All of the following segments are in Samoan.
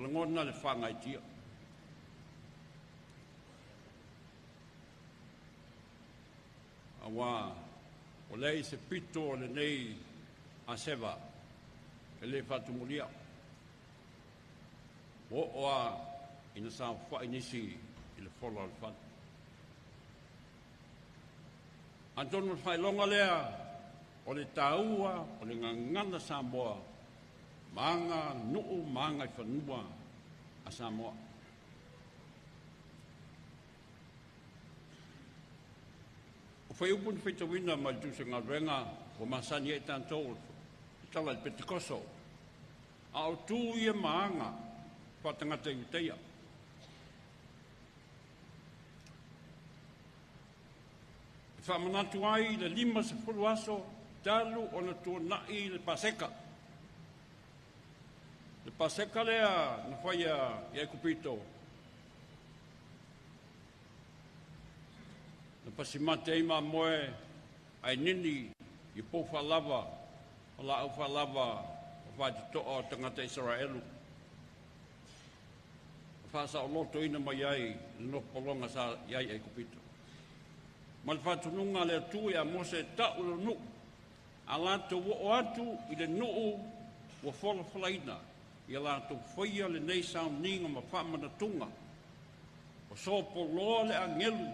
lagona le faagaitia. Auā o leai se pito o lenei aseva e le faatumulia. Ua oo lava ina saofai nisi i le fola o le fale. Atonu o le faailoga lea o le taua o le gagana Samoa ma aga nuu ma agaifanua a Samoa. O fuaiupu na faitauina mai le Tusi o Galuega ua masani ai tatou, le tala i le Petekoso, a o tu ia ma aga faatagata Iutaia. E faamanatu ai le 50 aso talu ona tuanai le Paseka. Le Paseka lea na faia i Aikupito, na pasimate ai mamoe ae nini i pou faalava o laau faalava o faitotoa o tagata Isaraelu, na faasaolotoina mai ai le nofopologa sa i ai Aikupito. Ma le faatonuga a le Atua ia Mose e tau le nuu, a latou oo atu i le nuu ua folafolaina, ia latou faia lenei sauniga ma faamanatuga, o sopoloa le agelu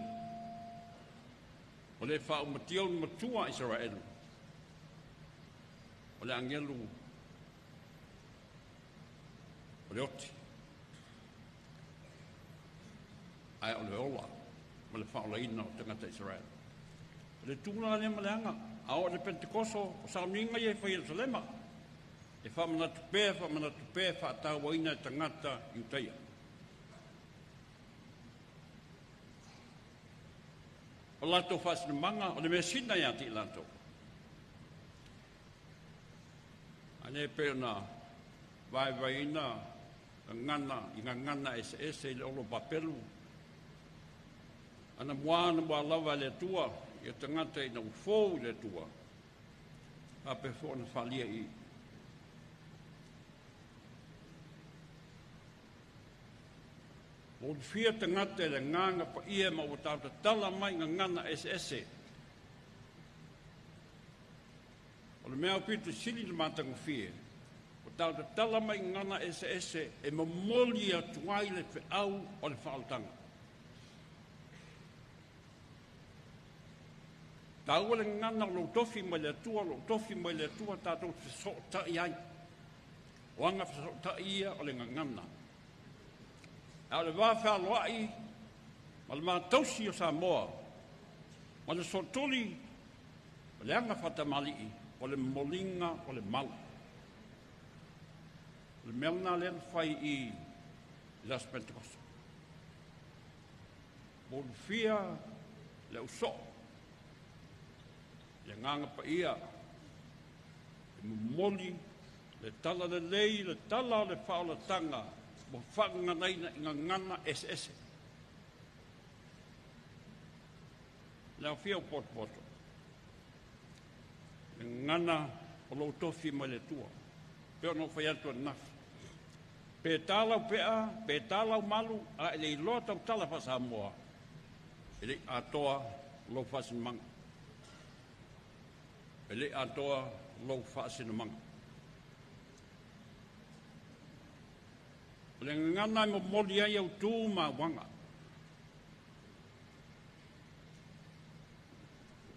o le faaumatia o matua a Isaraelu, o le agelu o le oti, ae o le ola ma le faaolaina o tagata Isaraelu. O le tulaga lea ma le aga, a oo i le Penetekoso, o sauniga ia e fai i Ierusalema, e faamanatu pea, faamanatu pea, faatauaina e tagata Iutaia. O latou faasinamaga, o le measina ia te i latou. A lea pei ona vaevaeina gagana i gagana eseese i le olo papelu, ana mua na mua lava e le Atua ia tagata ina ua fou i le Atua, faapea foi ona faaalia i ua ulufia tagata i le agaga paia ma ua tautatala mai gagana eseese. O le mea aupito sili le matagofie, ua tautatala mai gagana eseese e momoli atu ai le feau o le faaolataga. Taua le gagana o lou tofi mai le Atua, lou tofi mai le Atua tatou te fesootai ai. O aga fesootai ia o le gagana. A o le va fealoai ma le matausi o Samoa, ma le sootuli o le aga faatamalii, o le momoliga o le mau. O le mea lena lea na fai i le Aso Pentekoso. Ua ulufia le ausoo, le agaga paia, e momoli le tala lelei, le tala o le faaolataga ua faagaganaina i gagana eseese. Le aofia o potopoto, le gagana o lou tofi mai le Atua, pe ona ou fai atu ananafi, pe tā lau pea, pe tā lau malu, a e le iloa tautala faa-Samoa, e le i atoa lou faasinomaga. E le i atoa lou faasinomaga. O le gagana e momoli ai au tu ma auaga.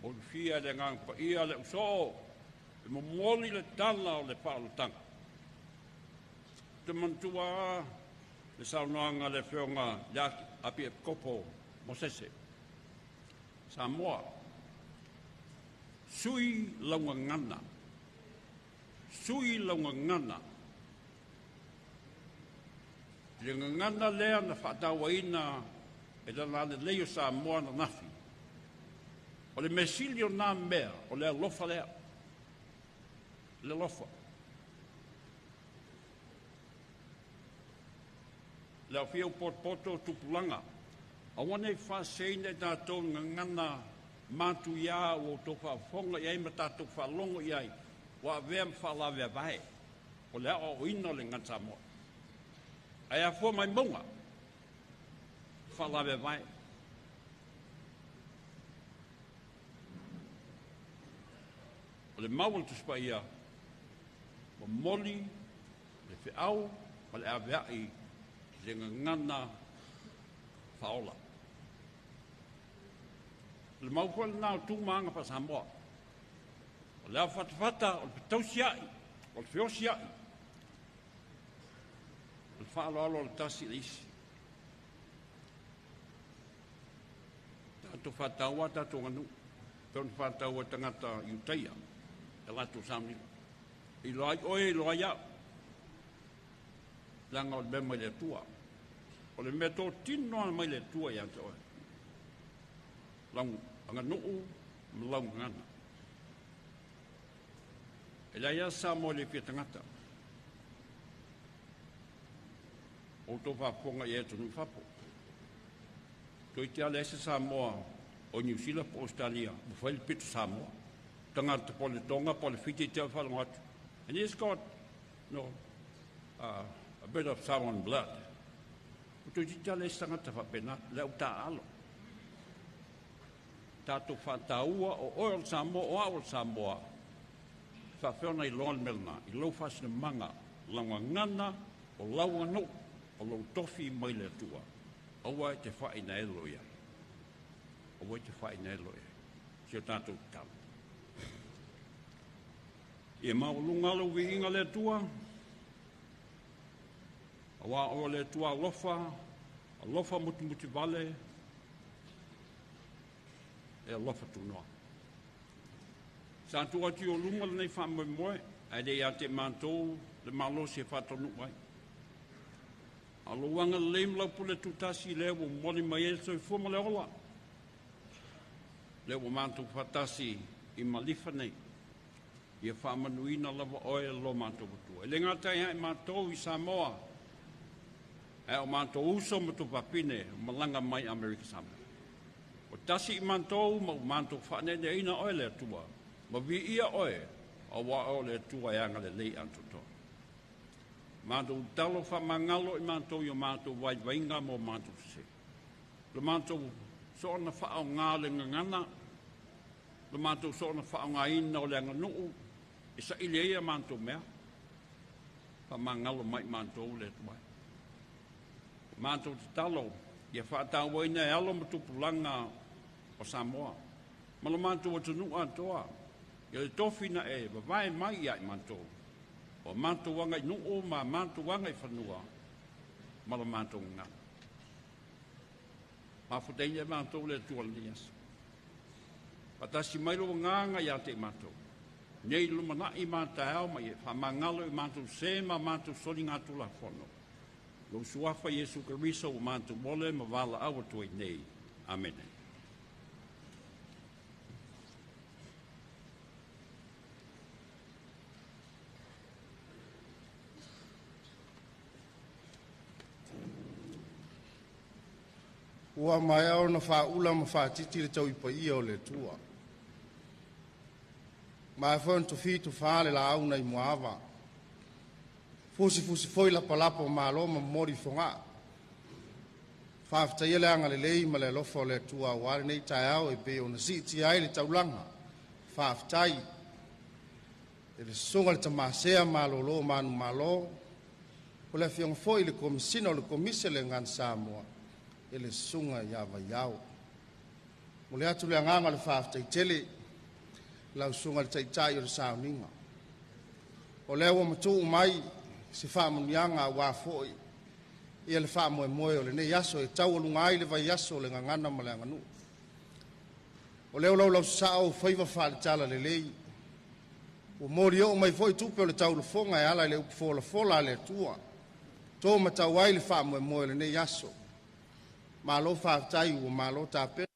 Ua ulufia le agaga paia le ausoo e momoli le tala o le faaolataga. Ou te manatua le saunoaga a le afioga ia Apiepikopo Mosese. Samoa, sui lau gagana, sui lau gagana. I le gagana lea na faatauaina e lana lelei o Samoa ananafi. O le measili o nā mea, o le alofa lea. Le alofa. Le aofia o potopoto o tupulaga, aua nei faaseseina i tatou gagana matuia ua outou faafofoga i ai ma tatou faalogo i ai, ua avea ma faalaveavae o le aoaoina o le gagana Samoa. Ae afua mai mauga, faalaveavae. O le mau a le Tusi Paia, momoli le feau ma le aveai le gagana faaola. O le mau foi lena o tu ma aga faa-Samoa. O le avafatafata, o le fetausiai, o le feosiai, o le faaaloalo o le tasi i le isi. Tatou faataua tatou aganuu, pei ona faataua e tagata Iutaia e latou sauniga. E iloa ai oe, e iloa ai au, leaga o le mea mai le Atua. O le mea totino lava mai le Atua ia te oe, lau aganuu ma lau gagana. E leai lava se Samoa e le fia tagata. O outou faafofoga i atunuu i fafo. Toeitiiti lava leai se Samoa o Niu Sila po o Ausetalia ua fai le pito Samoa. Tagata po o le Toga po o le Fiti te au faalogo atu. And he's got a bit of Samoan blood. O toeitiiti lava leai se tagata faapena, le au taaalo. Tatou faataua o oe o le Samoa, o au o le Samoa, faapefea ona iloa le mea lena, i lou faasinomaga, lau gagana, o lau aganuu, o lou tofi mai le Atua. Aua e te faainaelo i ai. Aua e te faainaelo i ai. Si o tatou tatalo. Ia maualuga lou viiga le Atua, aua oe o le Atua alofa, alofa mutimutivale, e alofa tunoa. Sa tuu atu i ou luma lenei faamoemoe, ae le ia te matou le malosi e faataunuu ai. A o lou agalelei ma lau pule tutasi lea ua momoli mai ai le soifua ma le ola, lea ua matou faatasi i Malifa nei. Ia faamanuina lava oe e lo matou Atua. E le gata ia i matou i Samoa, ae o matou uso ma tuafafine o malaga mai Amerika Samoa. O tasi i matou ma ua matou faaneeneeina oe le Atua, ma viia oe, aua oe o le Atua e agalelei atoatoa. Matou tatalo faamagalo i matou i o matou vaivaiga ma o matou sese. Lo matou soona faaaoga o le gagana, lo matou soona faaaogaina o le aganuu, e saili ai a matou mea, faamagalo mai matou le Atua. Matou tatalo ia faatauaina e alo ma tupulaga o Samoa, ma lo matou atunuu atoa, ia le tofi na e vavae mai ia i matou, o matou againuu ma matou agaifanua, ma lo matou gagana. Mafutaina e matou le Atua lenei aso. Faatasi mai lou agaga ia te i matou, nei lumanai ma taeao ma ia faamagalo i matou se ma matou soligatulafono. Lou suafa Iesu Keriso ua matou ole ma valaau atu ai nei. Amene. Ua maea ona faaula ma faatiti le taui paia o le Atua, maea foi ona tofi tofa le laau nai Muaava, fusifusi foi lapalapa o Malo ma momoli i Fogaa, faafetaia le agalelei ma le alofa o le Atua aua lenei taeao e pei ona siitia ai le taulaga. Faafetai i le susuga i le Tama Sea Malolo manumalo, o le afioga foi i le Komesina o le Komisi a le Aganana Samoa i le susuga ia Vaiao. Momoli atu le agaga o le faafetai tele i lau susuga i le Taitai o le Sauniga, o lea ua matuu mai se faamanuiaga aua foi le faamoemoe o lenei aso e taualuga ai le vaiaso o le Gagana ma le Aganuu. O lea ua laulausasaa ou faiva faale-Talalelei, ua molioo mai foi tupe o le taulafoga e ala i le upu folafola a le Atua, to matau ai le faamoemoe o lenei aso. Malo faafetai ua malo tapena.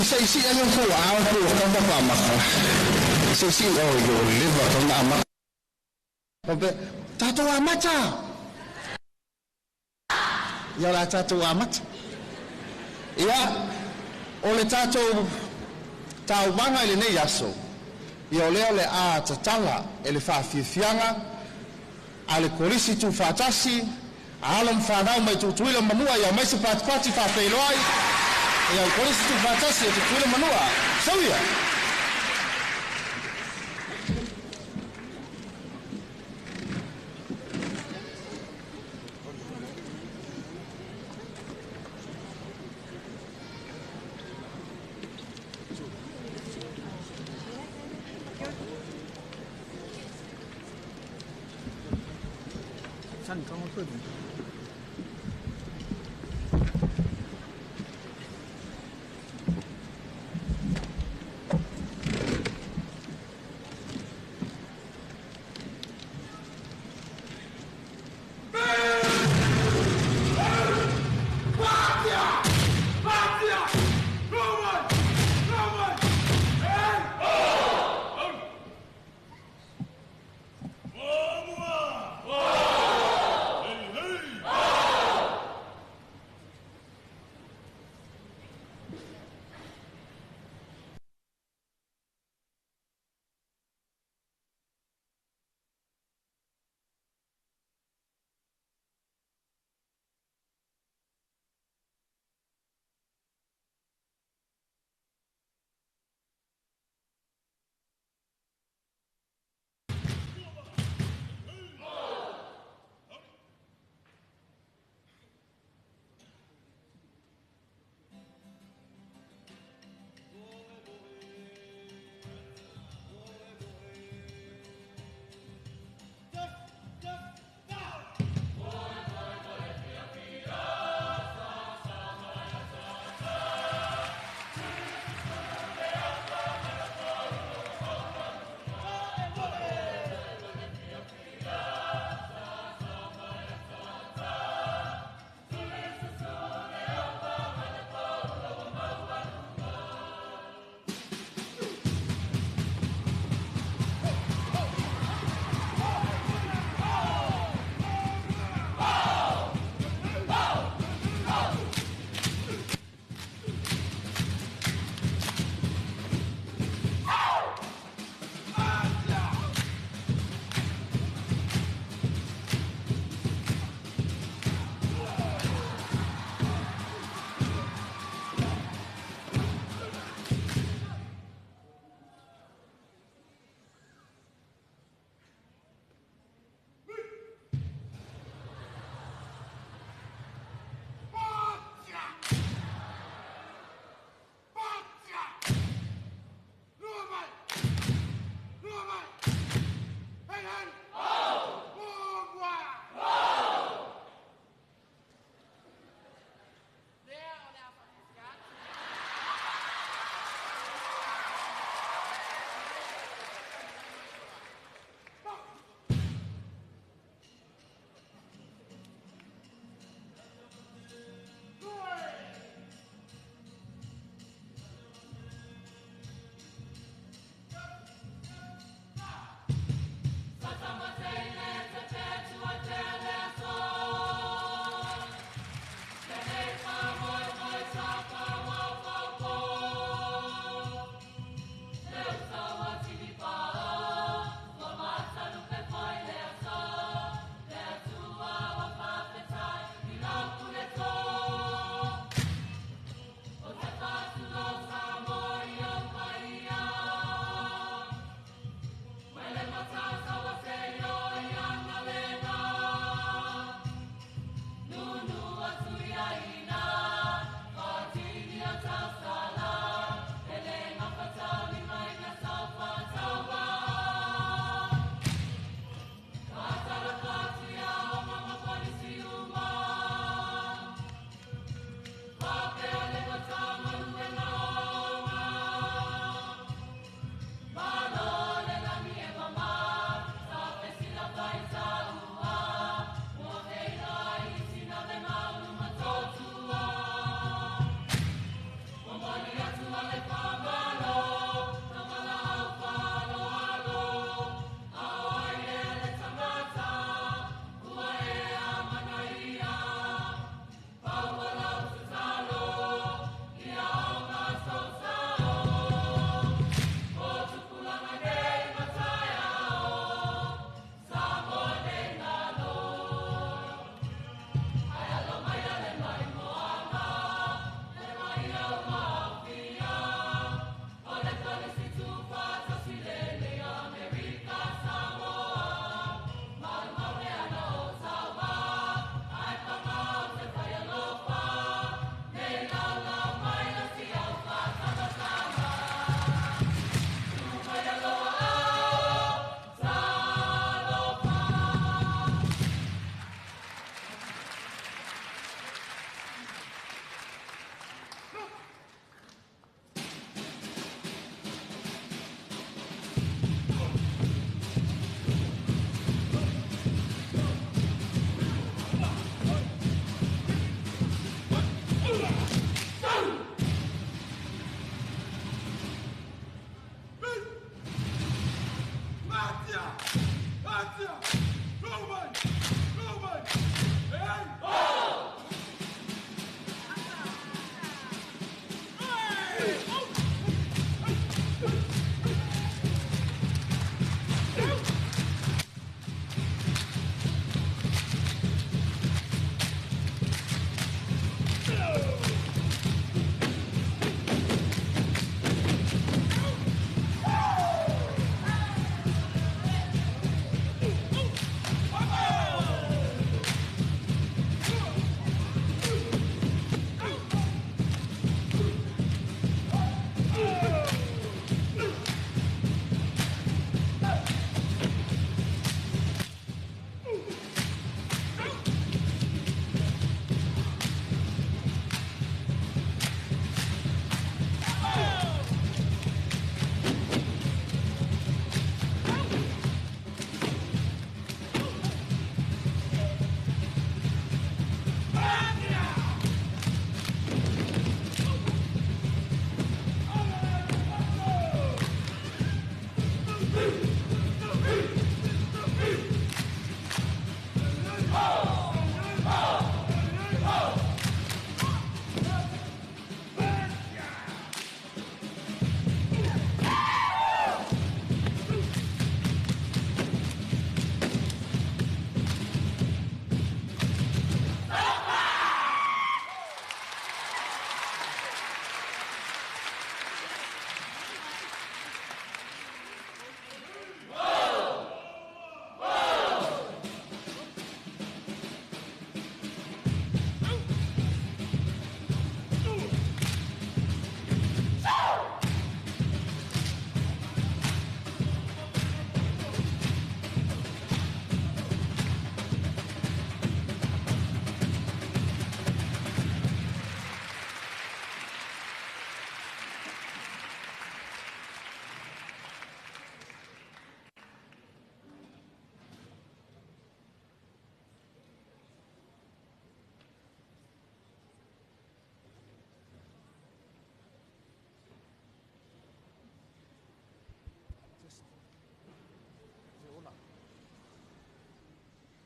Seisii ai outou aao po ua tatau ona tatou amata. Seisii o ua leva tatau ona amata. Tatou amata. Ia o le a tatou amata. Ia, o le tatou taumaga i lenei aso, ia o lea o le a tatala e le faafiafiaga a le Kolisi Tuufaatasi a alo ma fanau mai Tutuila ma Manua. Ia aumai se patipati faafeiloai ia le Kolisi Tuufaatasi a Tutuila ma Manua. Sauia!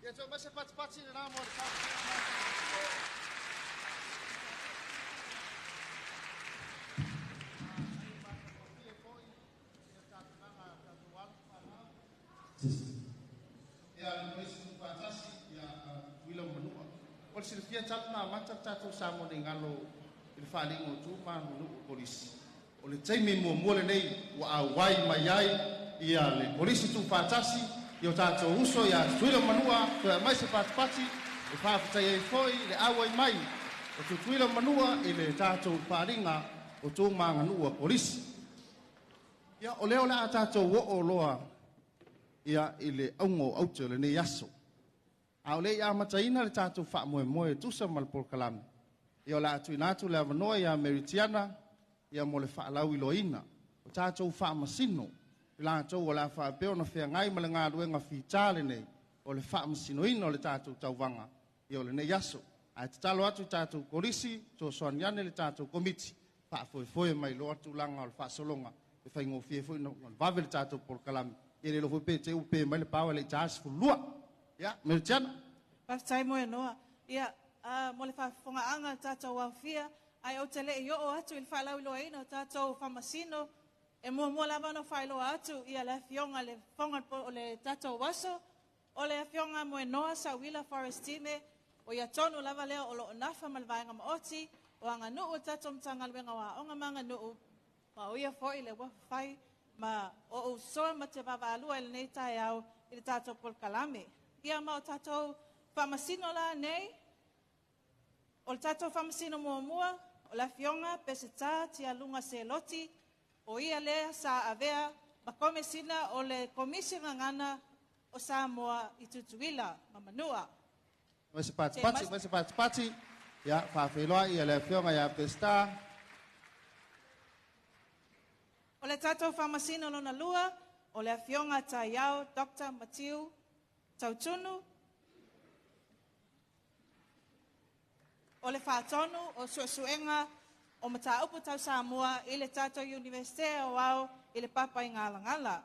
Ia toe mai se patipati lenā mo le Ia le polisi tuufaatasi ia Tutuila ma Manua. O le silafia talu na amata le tatou Samoa nei galo i le faaaliga o tu ma aganuu o polisi. O le taimi muamua lenei ua auai mai ai ia le polisi tuufaatasi i o tatou uso ia Tutuila ma Manua. Toe aumai se patipati e faafetai ai foi le auai mai o Tutuila ma Manua i le tatou faaaliga o tu ma aganuu a polisi. Ia o lea o le a tatou oo loa ia i le auga o aute o lenei aso. A o le i amataina le tatou faamoemoe e tusa ma le polokalame, ia o le a tuuina atu le avanoa ia Meritiana ia mo le faalauiloaina o tatou faamasino i latou o le a faapea ona feagai ma le galuega fita lenei o le faamasinoina o le tatou tauvaga ia o lenei aso. Ae tatalo atu i tatou kolisi, fesoasoani ane le tatou komiti, faafoefoe mai loa tulaga o le faasologa e faigofie foi ona vave le tatou polokalame. Ia le iloa foi pe te i ua pe mai le pao e le i ta 12. Ia, Meritiana. Faafetai Moenoa. Ia, mo le faafofogaaga le tatou aofia, ae ou te le i oo atu i le faalauiloaina o tatou faamasino, e muamua lava ona faailoa atu ia le afioga i le fofoga o le tatou aso, o le afioga Moenoa Sauila Forest Time, o ia tonu lava lea o loo nafa ma le vaega maoti, o aganuu o le tatou Matagaluega o Aoga ma Aganuu, ma o ia foi le ua fai ma o usoa ma te vaavaalua i lenei taeao i le tatou polokalame. Ia ma o tatou faamasino la nei, o le tatou faamasino muamua, o le afioga Peseta Tialuga Seloti, o ia lea sa avea ma komesina o le Komisi Gagana o Samoa i Tutuila ma Manua. Mai se patipati, mai se patipati. Ia, faafeiloai ia le afioga ia Peseta. O le tatou faamasino lona lua, o le afioga Taiao Dr. Matiu Tautunu, o le faatonu o suesuega o mataupu tau Samoa i le tatou Iunivesite o Ao i le Papa i Galagala.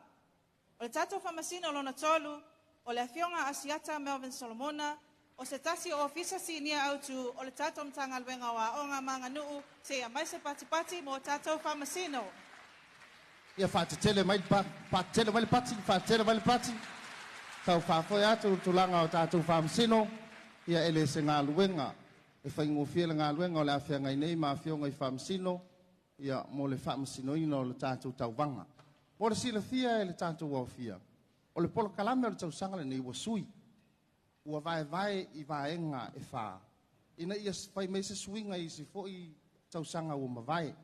O le tatou faamasino lona tolu, o le afioga Asiata Melvin Solomona, o se tasi o ofisa sinia autu o le tatou Matagaluega o Aoga ma Aganuu, seia mai se patipati mo tatou faamasino. Ia faatetele mai faatetele mai le pati, faatetele mai le pati. Tau faafoe atu le tulaga o tatou faamasino, ia e le se galuega e faigofie le galuega o le afeagai nei ma afioga i faamasino, ia mo le faamasinoina o le tatou tauvaga. Mo le silafia e le tatou aofia, o le polokalame o le tausaga lenei ua sui, ua vaevae i vaega e 4, ina ia fai mai se suiga i isi foi tausaga ua mavae.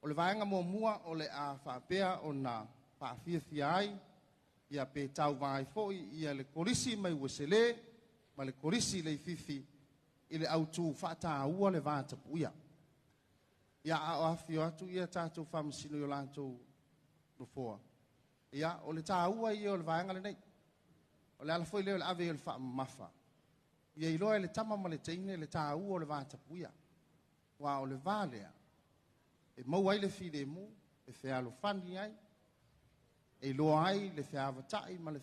O le vaega muamua o le a faapea ona faafiafia ai, ia pe tauva ai foi ia le kolisi mai Uesele ma le kolisi Leififi i le autu faataua le va tapuia. Ia a o afio atu ia tatou faamasino i o latou nofoa. Ia o le taua ia o le vaega lenei. O le ala foi lea o le ave i o le faamamafa. Ia iloa e le tama ma le teine le taua o le va tapuia. Ua o le va lea, e maua ai le filemu, e fealofani ai, e iloa ai le feavatai ma le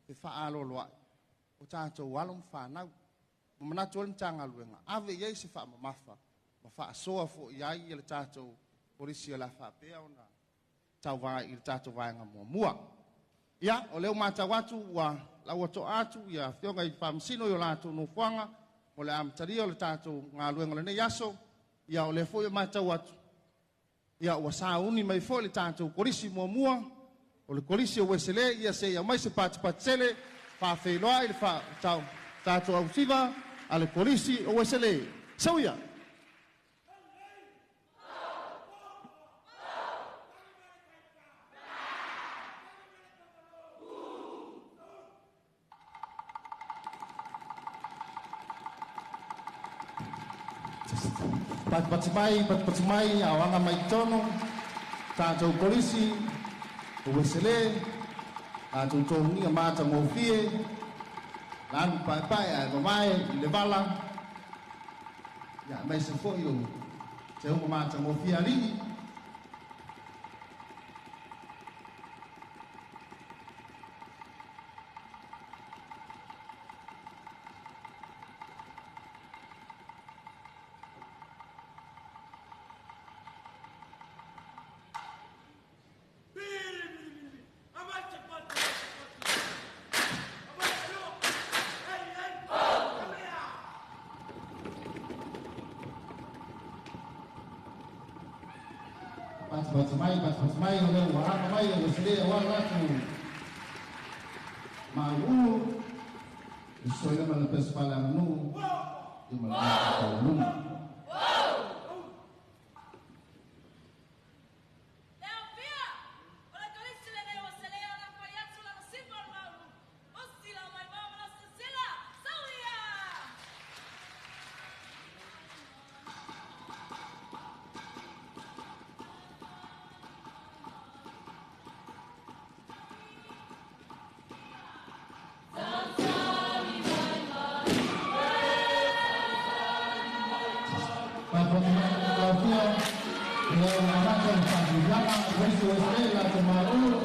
fefaaloaloai o tatou alo ma fanau. Ma manatu ai le Matagaluega, ave i ai se faamamafa ma faasoa foi ai ia le tatou polisi o le a faapea ona tauva i le tatou vaega muamua. Ia, o lea ua matau atu ua laua toa atu ia afioga i faamasino i o latou nofoaga mo le amatalia o le tatou galuega o lenei aso. Ia, o lea foi ua matau atu, ia ua sauni mai foi le tatou kolisi muamua, o le kolisi o Uesele, ia se ia mai se patipatitele, faafeiloai le tatou ausiva a le kolisi o Uesele. Sauia! Patipati mai, patipati mai, aoga mai totonu, tatou kolisi o Uesele, tatou togia matagofie, lanu paepae ae mamae i le vala, ia aemaise foi o teuga matagofie alii. Patipati mai, patipati mai, o lea ua aga mai o Uesele aua le latou maluulu, le sosoina ma le pese faaleaganuu, ia ma le latou taualuga. Patipati mai le aofia, o lea ua amata le faafuiaga, kolisi o Uesele latou maluulu.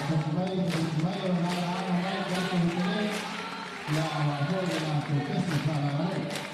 Mai mai o na ala mai ka ko tele ia awa foi le latou pese faaleaganuu.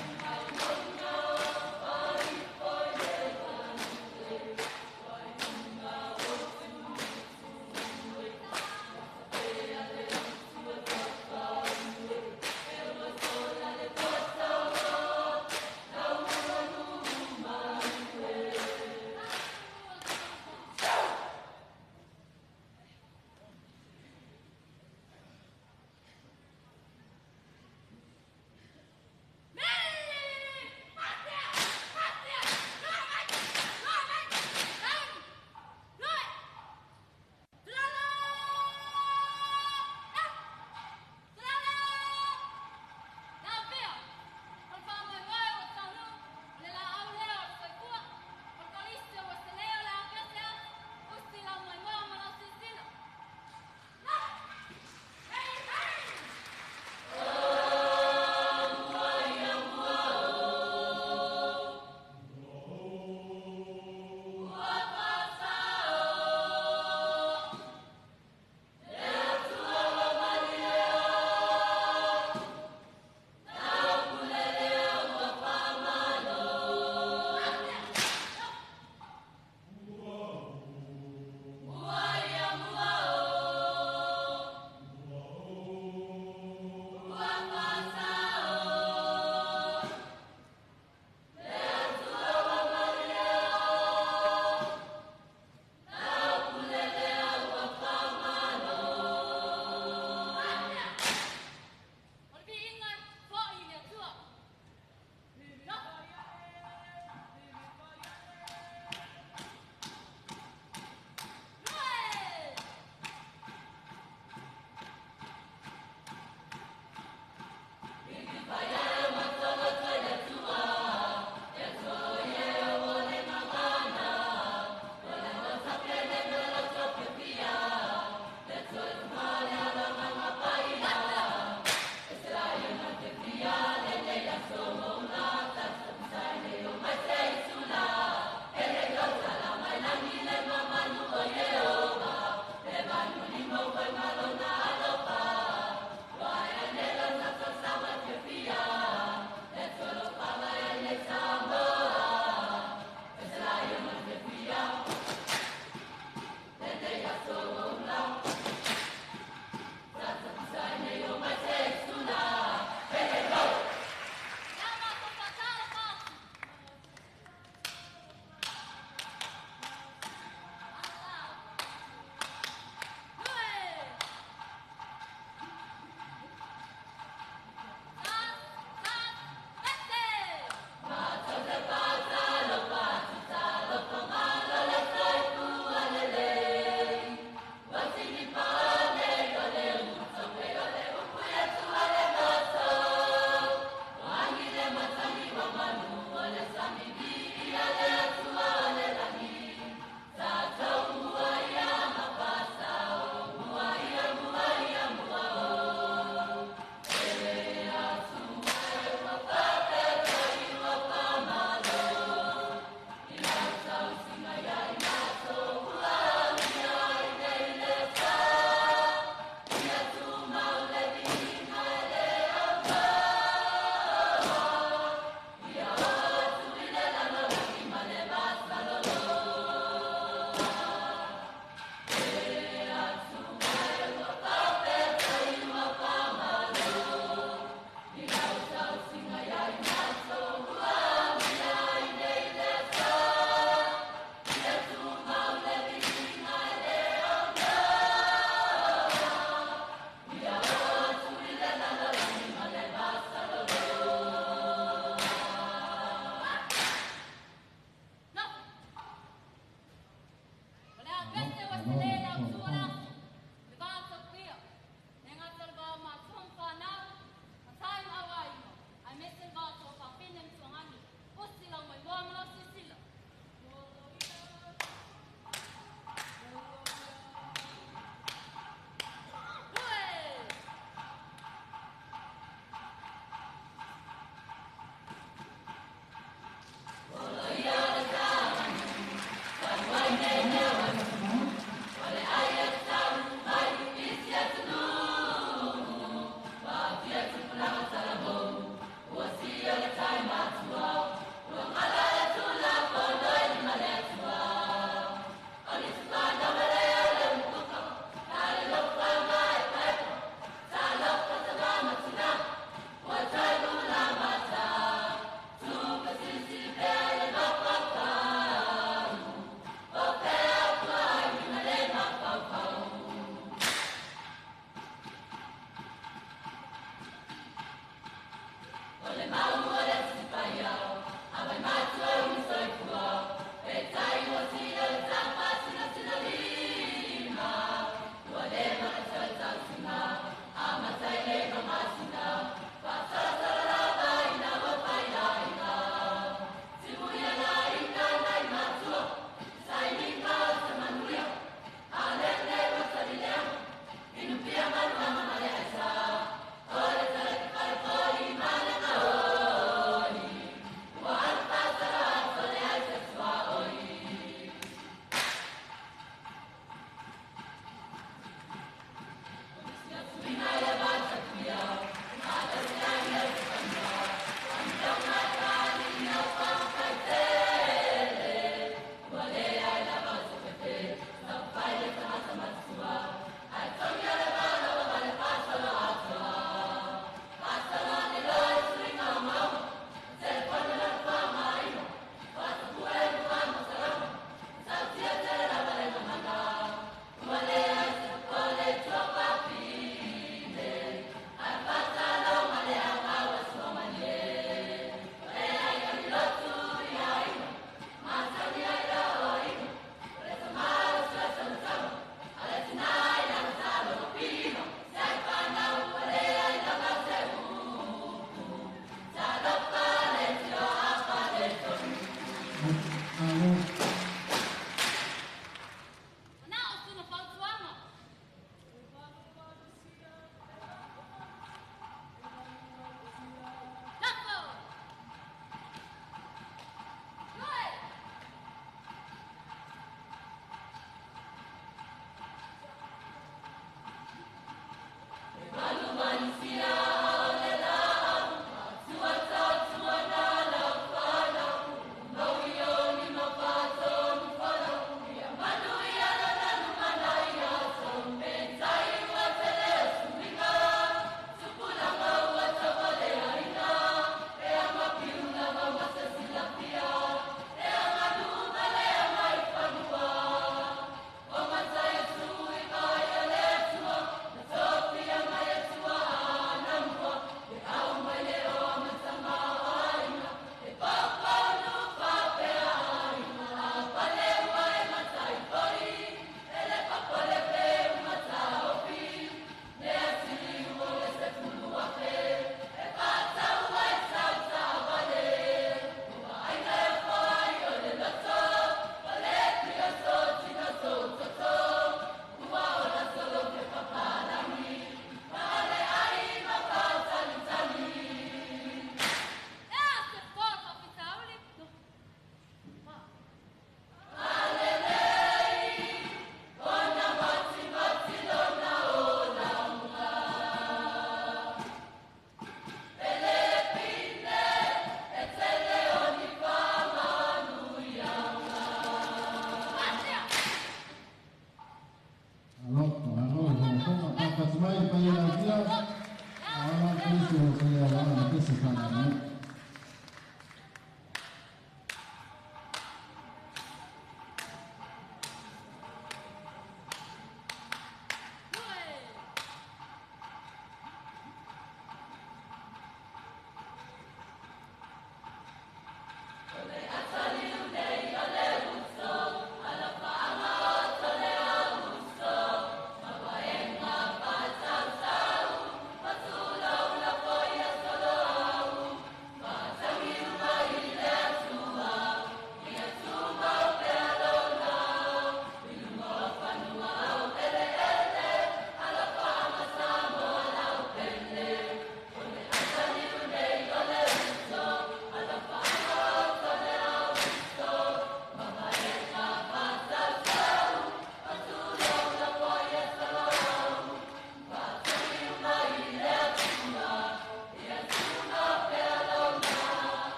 Mele!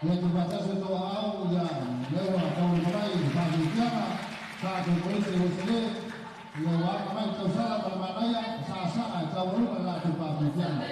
Ia tuufaatasi outou aao ia lea ua taunuu mai i le faafiafiaga tatou Kolisi e Ueselē ia ua aga mai le tausala ma le manaia saasaa e taualuga le latou faafiafiaga.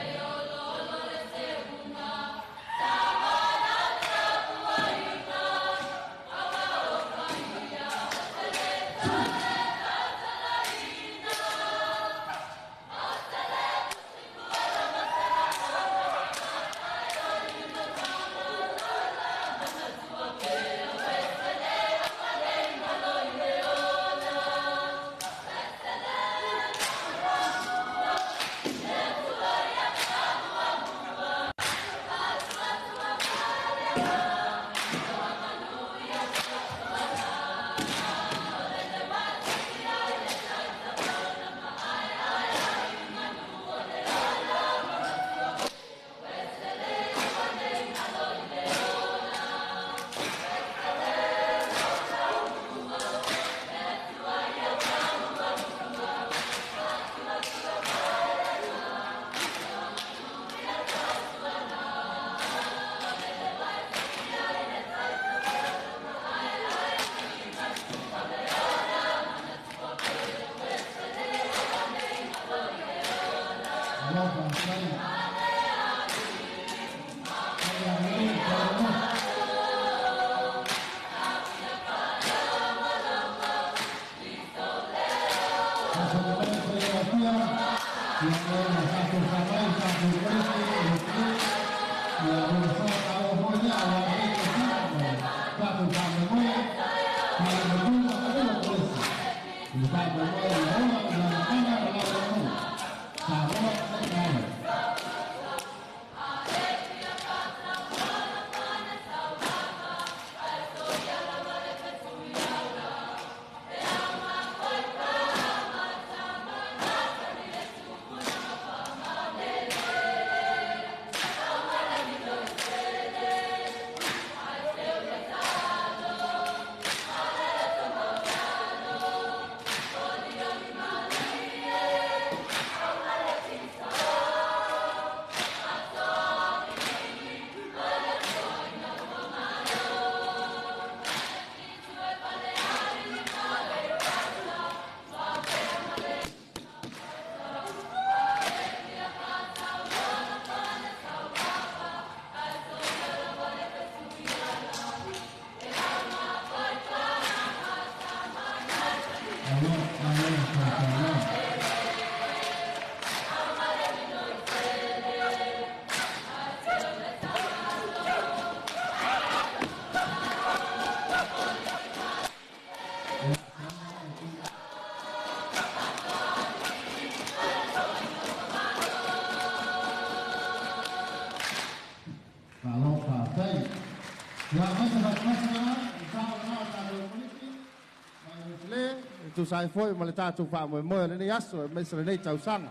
Tusa ai foi ma le tatou faamoemoe o lenei aso aemaise lenei tausaga.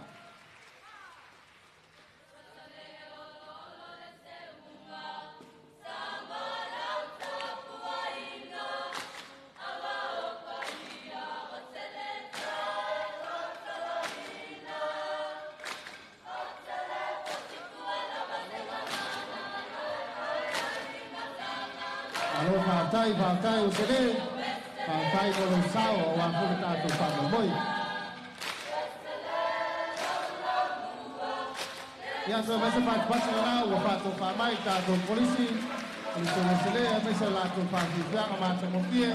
Malo faafetai, faafetai Ueselē, faafetai mo lou sao aua foi le tatou faamoemoe. Ia so aemaise fatufatu lena ua faatofā mai le tatou Kolisi, Kolisi o Ueselē aemaise o latou faafiafiaga matagofie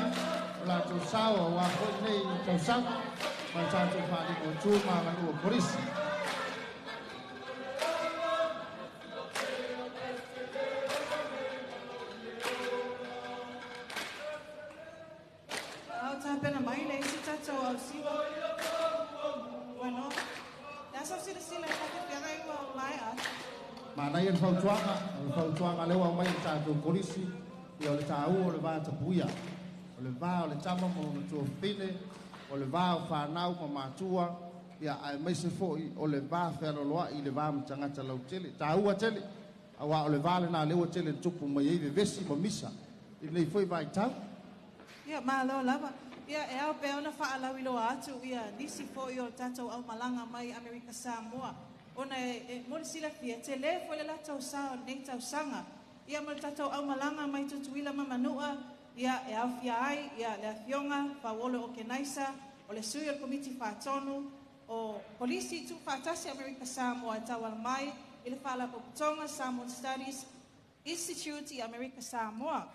o latou sao aua foi lenei tausaga ma le tatou faalima o tu ma aganuu o Kolisi. A o tapena mai le isi tatou ausiva. Bueno, le aso silasila e faatafiaga i ua maea atu. Manaia le fautuaga, o le fautuaga lea ua aumai i le tatou Kolisi, ia o le taua o le va tapuia, o le va o le tama ma lona tuafafine, o le va o fanau ma matua, ia aemaise foi o le va fealoloai i le va ma tagata lautele. Taua tele, aua o le va lena lea ua tele tupu mai ai vevesi ma misa i lenei foi vaitau. Ia, malo lava. Ia, e ao pea ona faalauiloa atu ia nisi foi o tatou aumalaga mai Amerika Samoa ona e mo le silafia, telē foi le latou sa o lenei tausaga. Ia ma le tatou aumalaga mai Tutuila ma Manua, ia e aofia ai ia le afioga Fauolo Okenaisa, o le sui o le Komiti Faatonu o Kolisi Tuufaatasi Amerika Samoa e tauala mai i le Faalapotopotoga Samoan Studies Institute i Amerika Samoa.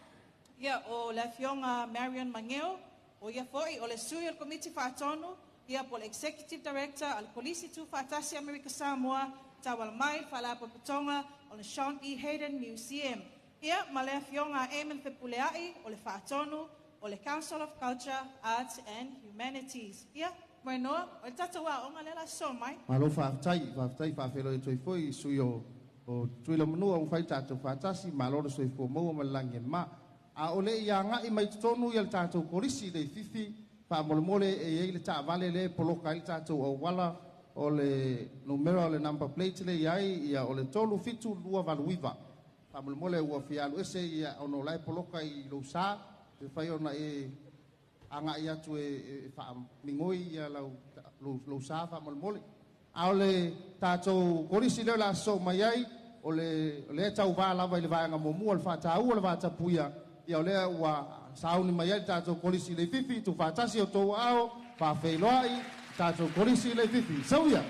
Ia o le afioga Marion Mageo, o ia foi o le sui o le Komiti Faatonu, ia po o le Executive Director a le Kolisi Tuufaatasi Amerika Samoa tauala mai i le Faalapotopotoga o le Sean E. Hayden Museum. Ia ma le afioga Eamon Fepuleai, o le Faatonu o le Council of Culture, Arts and Humanities. Ia, Moenoa, o le tatou aoga lea la so mai. Malo faafetai, faafetai faafeiloai atu ai foi i sui o Tutuila ma Manua ua fai tatou faatasi, malo le soifua maua ma le lagi e mama. A o le i agai mai totonu ia le tatou kolisi i Leififi, faamolemole e i ai le taavale lea e poloka ai le tatou auala, o le numera o le number plate lea e i ai, ia o le 37289. Faamolemole ua fia alu ese ia ona o la e poloka i lou sa, pe mafai ona e agai atu e faamigoi ia lou sa faamolemole. A o le tatou kolisi lea o le a sosoo mai ai, o lea e tauva lava i le vaega muamua o le faataua o le vatapuia, ia o lea ua sauni mai ai le tatou kolisi i Leififi, tuufaatasi o outou aao, faafeiloai, tatou kolisi i Leififi. Sau ia!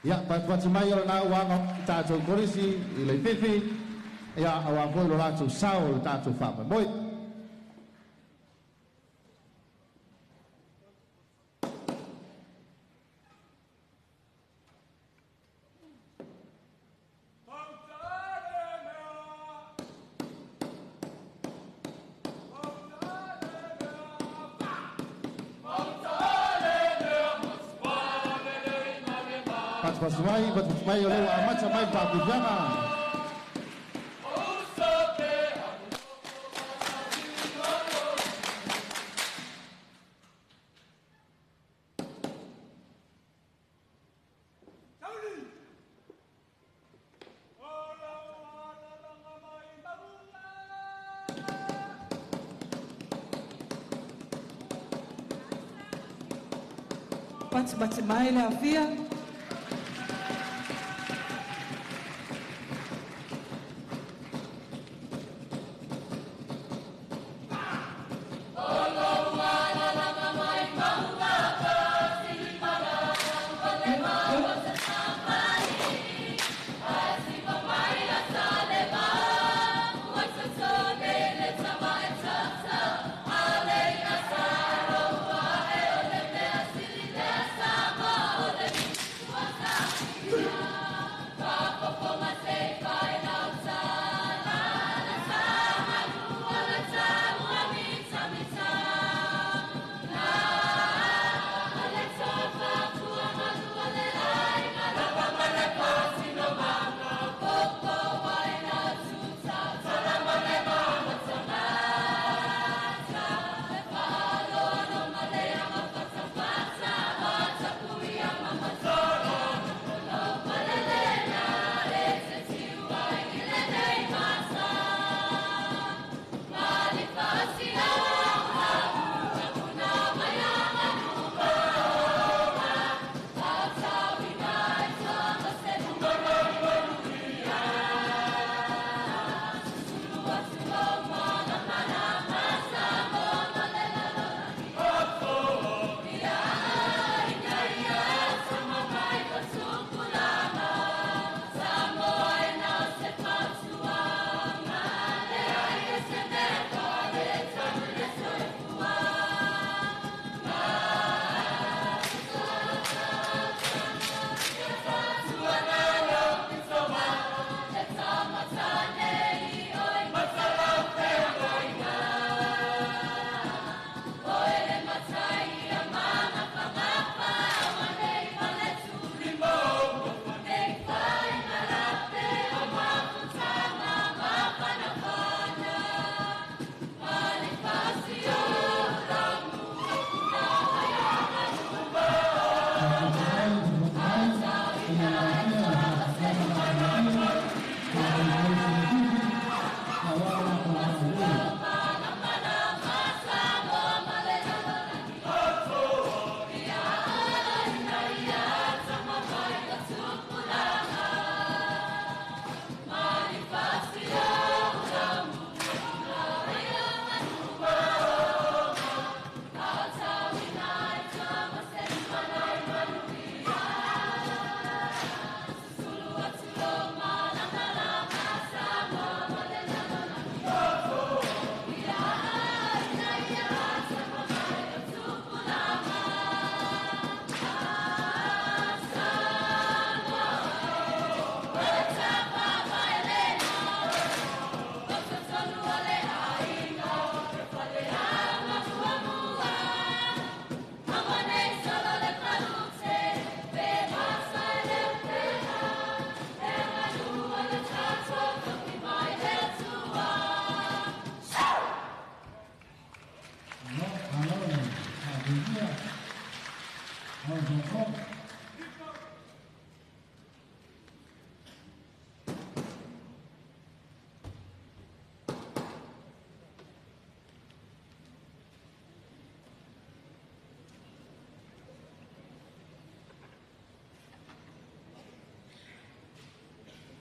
Ia, patipati mai o lena ua aga i tatou kolisi i Leififi, ia, aua foi lo latou sao o le tatou faamoemoe. Patipati mai, patipati mai o lea ua amata mai le tapuiaga. Patipati mai le afia.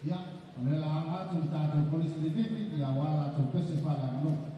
Ia, o le la aga atu i tatou Kolisi Livivi, ia auā latou pese faaleaganuu.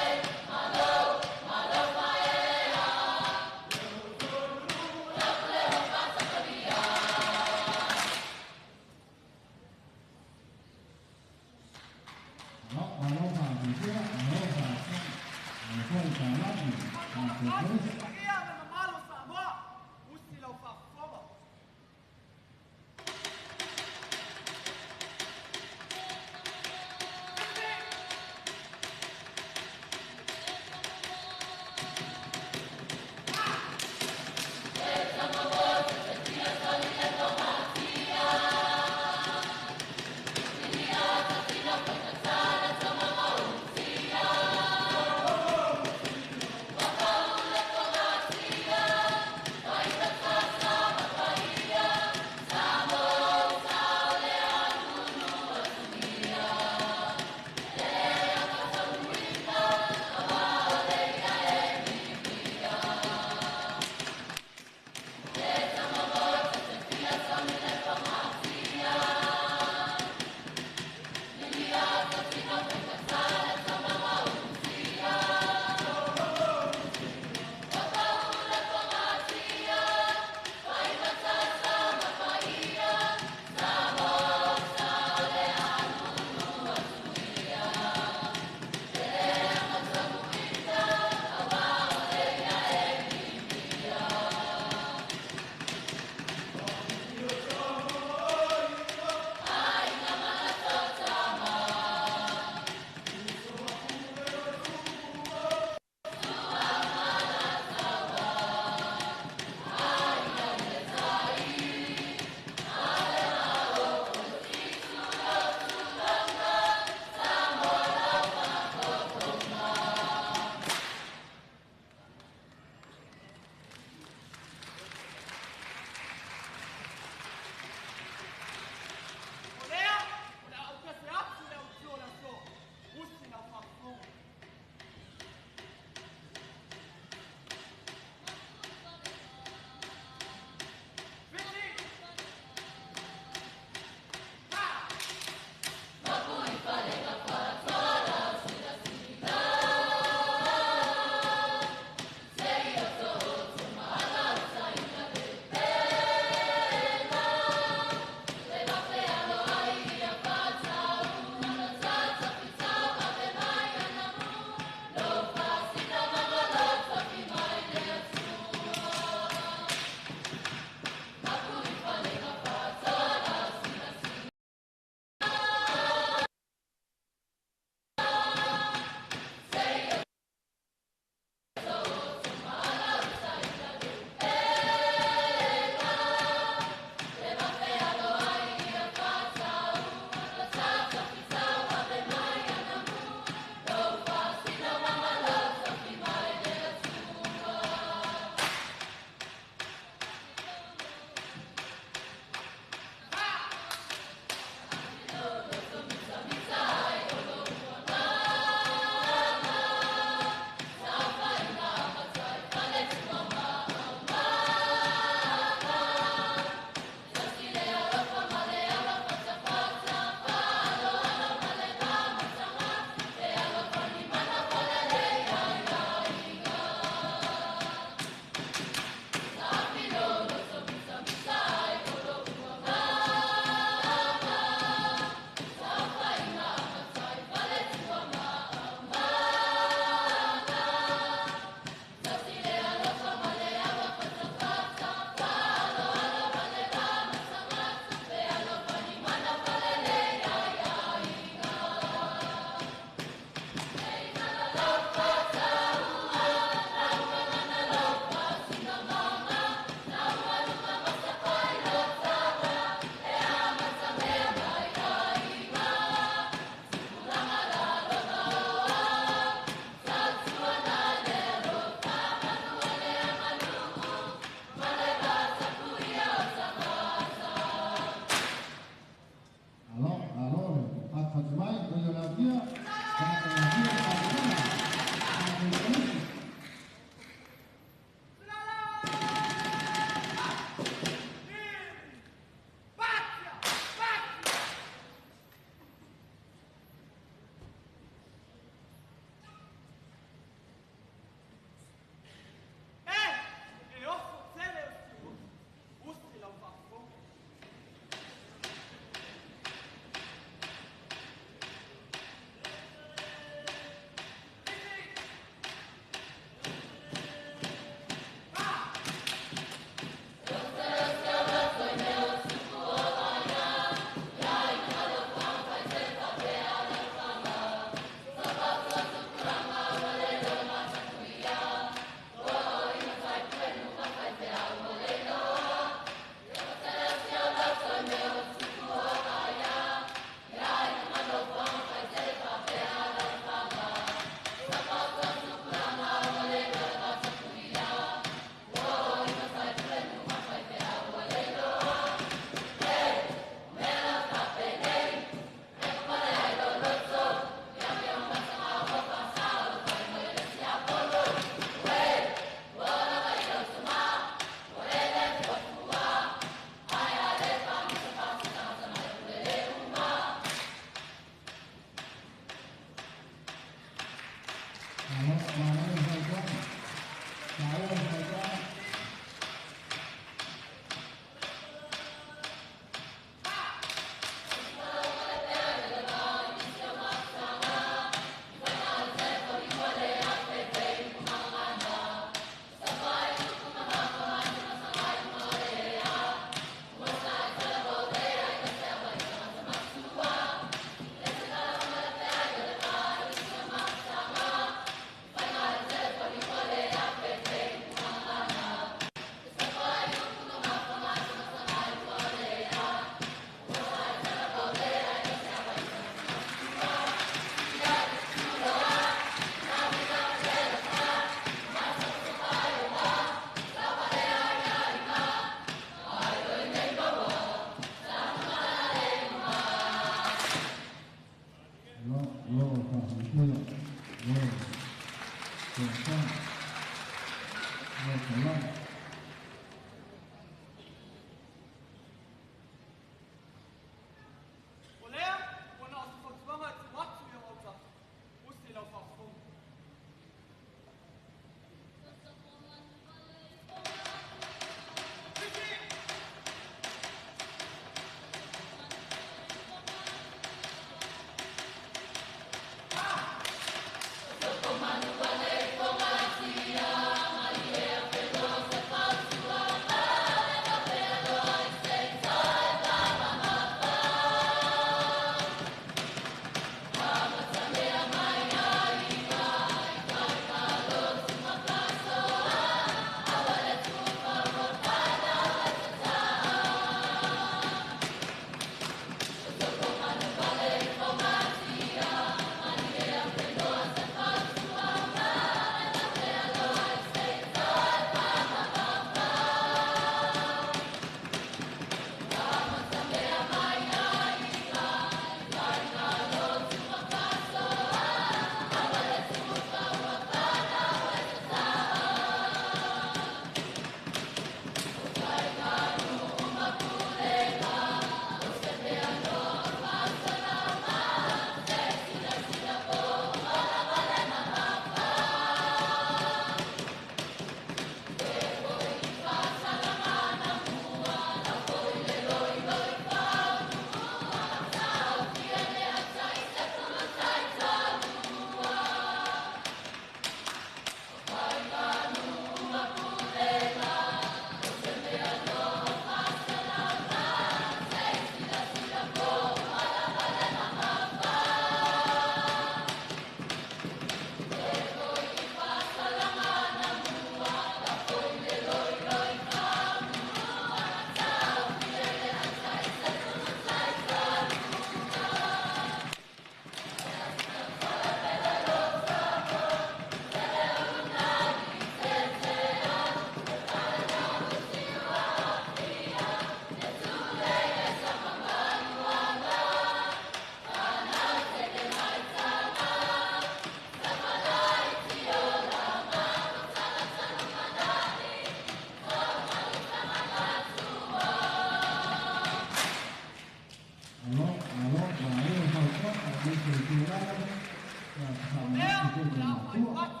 matua.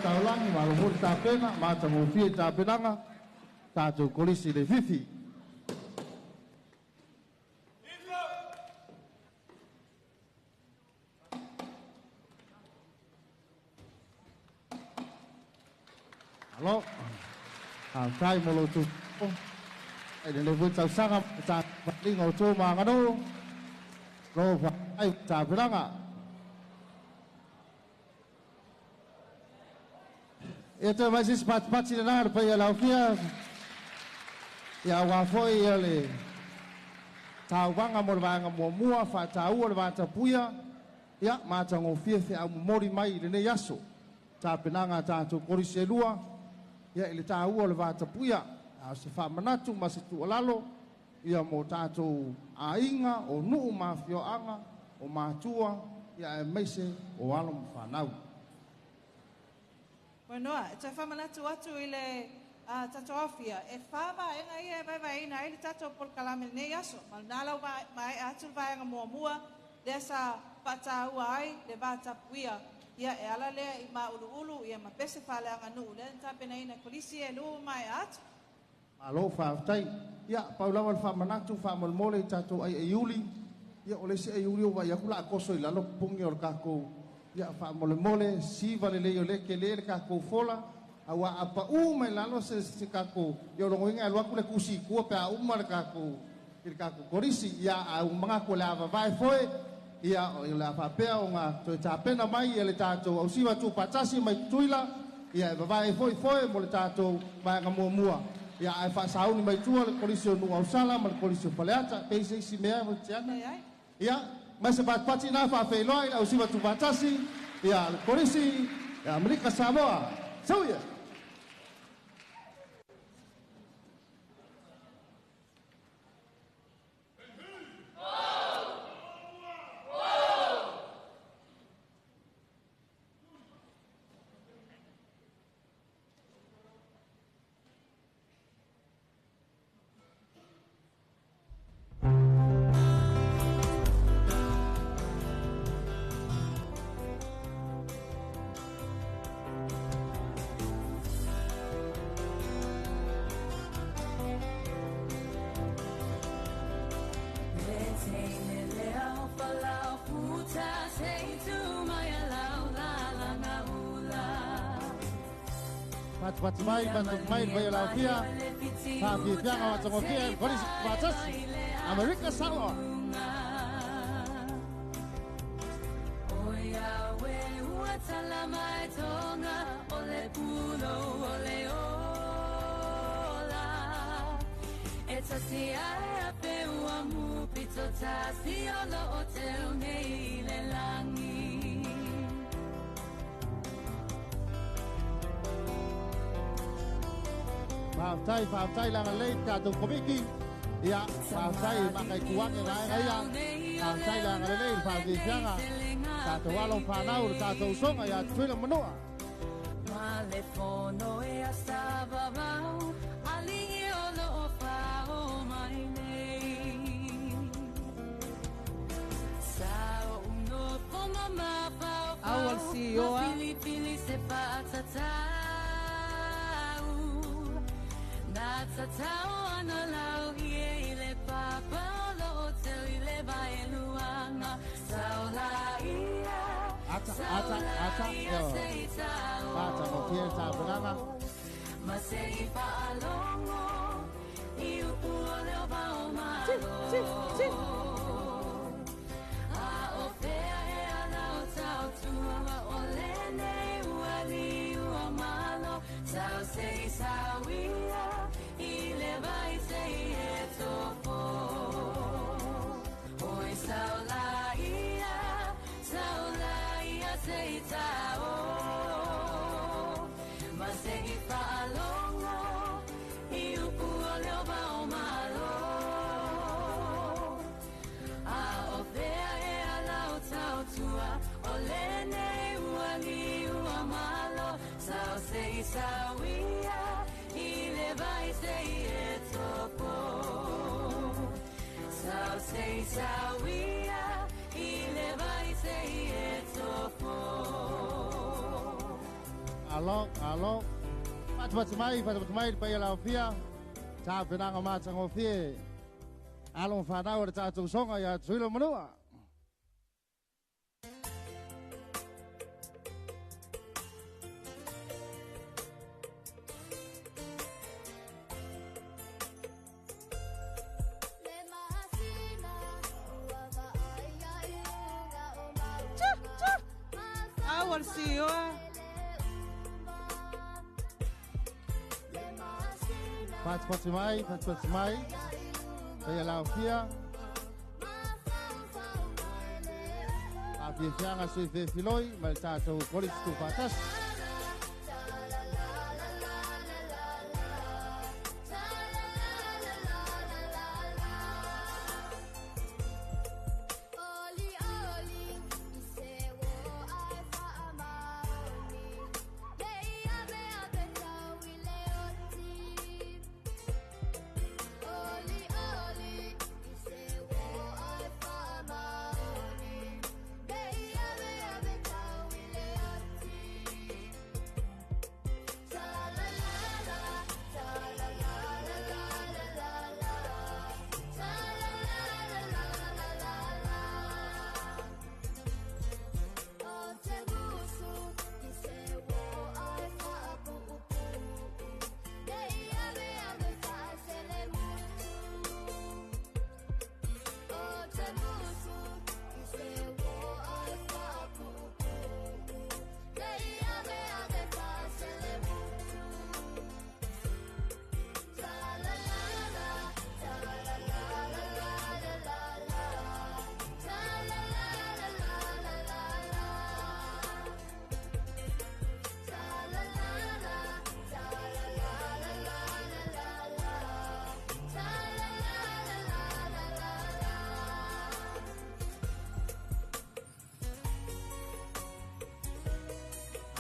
taulagi, malo foi le tapena, matagofie i tapenaga, tatou kolisi le fifi. Alo, faafetai mo lo outou i lenei foi tausaga tapaaliga o tou maganuu, lo faafetai i tapenaga. Ia toe mai se isi patipati lena le paia laofia, ia auā foi ia le tauvaga mo le vaega muamua, faataua le vatapuia, ia matagofie feau momoli mai i lenei aso. Tapenaga a tatou kolisi e lua, ia i le taua o le vatapuia, a o se faamanatu ma se tuualalo, ia mo tatou aiga, o nuu ma afioaga, o matua, ia aemaise o alo ma fanau. Moenoa, e toe faamanatu atu i le tatou aofia, e 4 vaega ia e vaevaeina ai le tatou polokalame lenei aso. Ma lena lau maea atu le vaega muamua, lea sa faataua ai le vatapuia. Ia e ala lea i mauluulu, ia ma pese faaleaganuu, lea na tapenaina e kolisi e lua maea atu. Malo faafetai. Ia, pau lava le faamanatu faamolemole i tatou aiaiuli. Ia, o le isi aiuli o vaai atu la koso i lalo pugi o le tatou. Ia, faamolemole, siva lelei o le tele le tatou fola. Aua a pau mai lalo se tatou. Ia, o logoina e alu atu le kusi i tua pe a uma le tatou, i le tatou kolisi. Ia, a umaga atu o le a vavae foe. Ia, o le a faapea ona toe tapena mai ia le tatou ausiva tuupatasi mai Tutuila. Ia, e vavae foi foe mo le tatou vaega muamua. Ia, ae faasauni mai tua le kolisi o Nuu Ausala ma le kolisi o Faleata. Pe se isi mea mo Tiana. Ia, mai se patipati na faafeiloai le ausiva tuupatasi. Ia, le kolisi, ia, Amerika Samoa. Sau ia! Patipati mai, patuku mai, le paia laofia, faafiafiaga matagofie le kolisi faatasi, Amerika Samoa. Faafetai, faafetai lana lei tatou komiti. Ia, faafetai makaituake vaega ia. Faafetai lana lelei le faafiafiaga. Tatou alo ma fanau le tatou usoga ia Tutuila ma Manua. Au al CEO a. Ata, ata, ata, yo. Pata mo fie tapenaga. Alo, alo. Fatufatu mai, fatufatu mai le paia laofia. Tapenaga matagofie. Alo ma fanau o le tatou soga ia Tutuila ma Manua. Fatufatu mai, fatufatu mai. Paia laofia. Faafiafiaga soifefiloi ma le tatou kolisi tuufaatasi.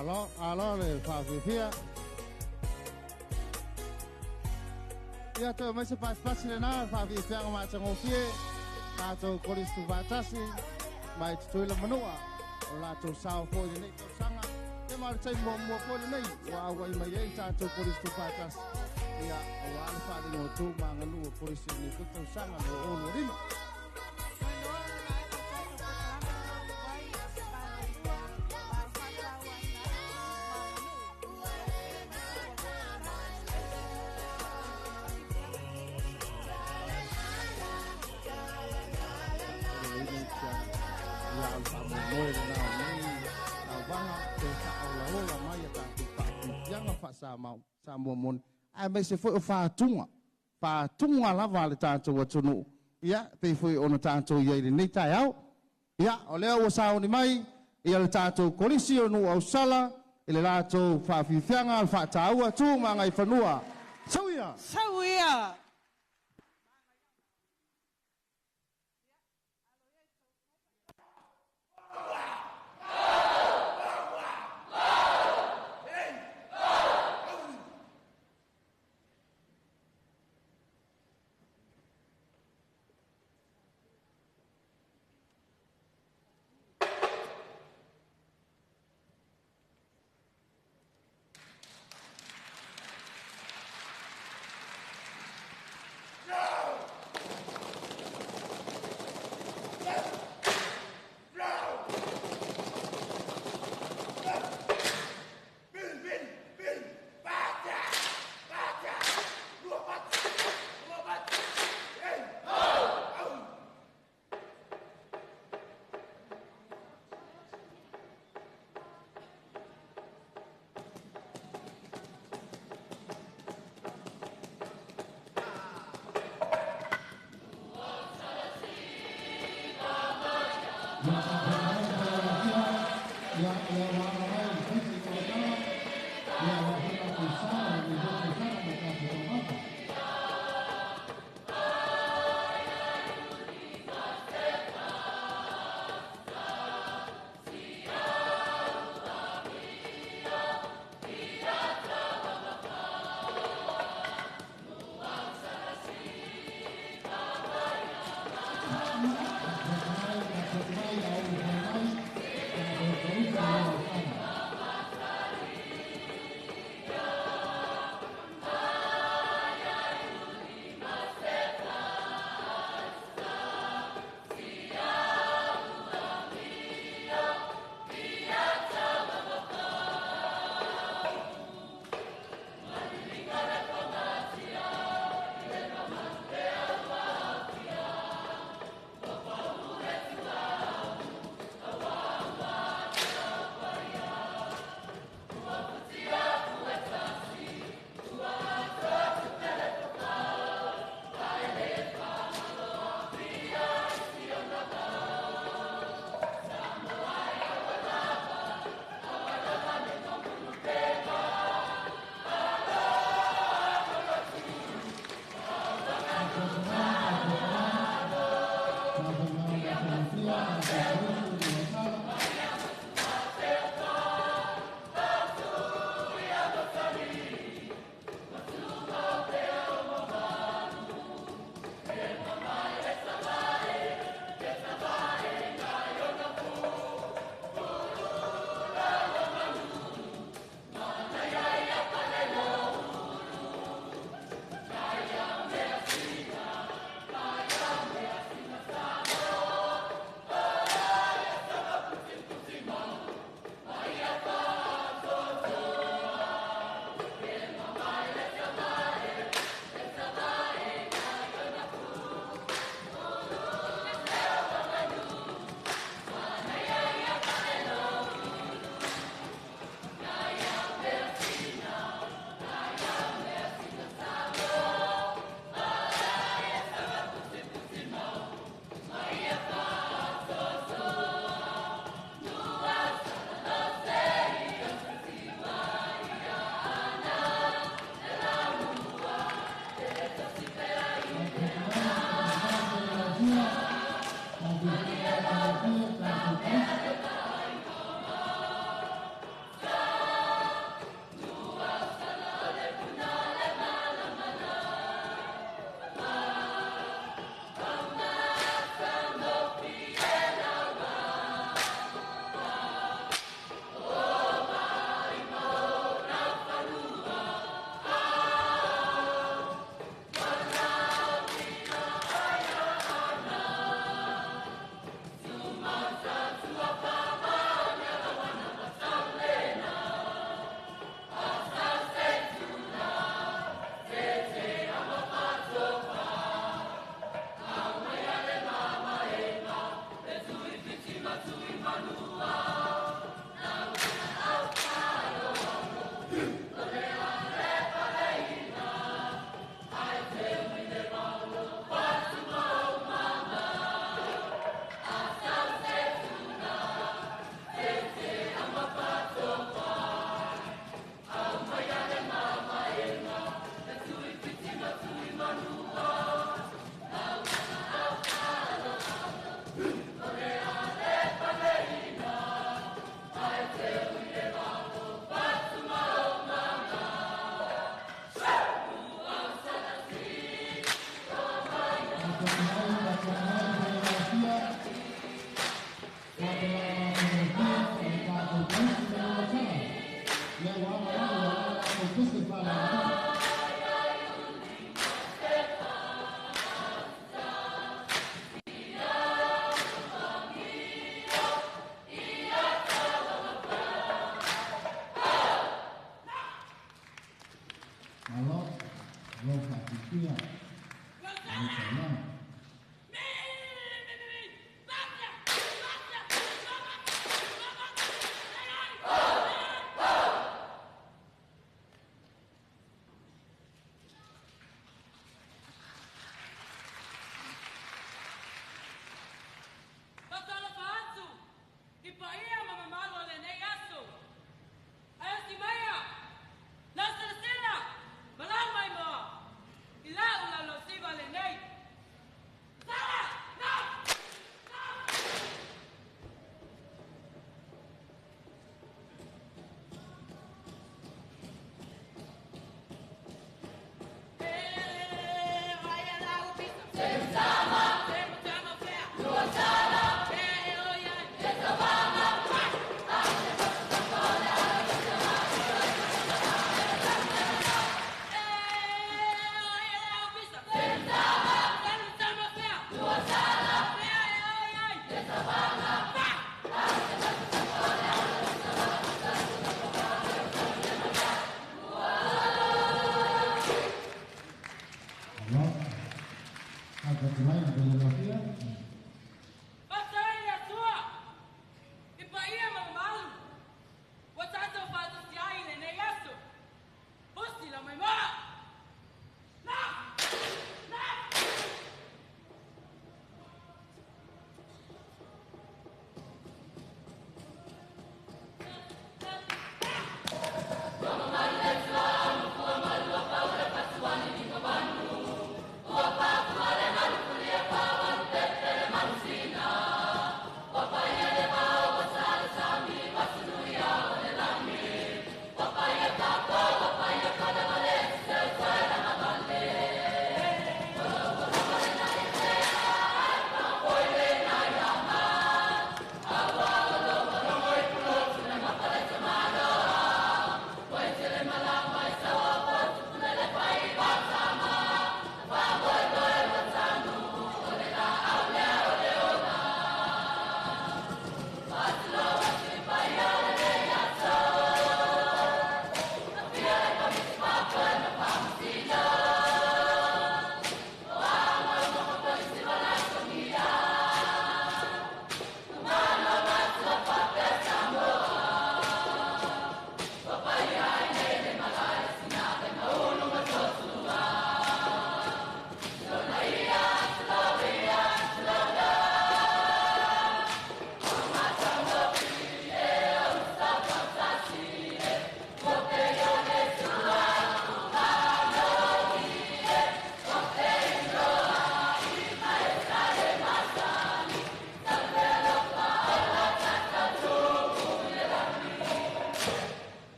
Alo, alo le faafiafia. Ia toe mai se pasipasi lenā le faafiafiaga matagofie. Tatou kolisi tuufaatasi mai Tutuila Manua. O latou sao foi lenei tausaga. Ia ma o le taimi muamua foi lenei ua auai mai ai tatou kolisi tuufaatasi. Ia auā le faaligatū ma aganuu o kolisi lenei foi tausaga 2025. Samoa moni ae maise foi o faatuga faatuga lava le tatou atunuu ia pei foi ona tatou iai lenei taeao. Ia o lea ua sauni mai ia le tatou kolisi o nuu ausala i le latou faafiafiaga le faataua tu ma agaifanua. Sau ia! Sau ia! Mai, Malo, lo fa'apipi'a.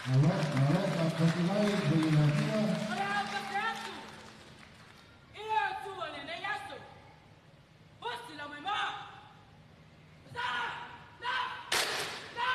Malo, malo, faafetai mai i le Atua. O le a pese atu i le Atua lenei aso. Usi lau mai moa. Sa! Na! Na!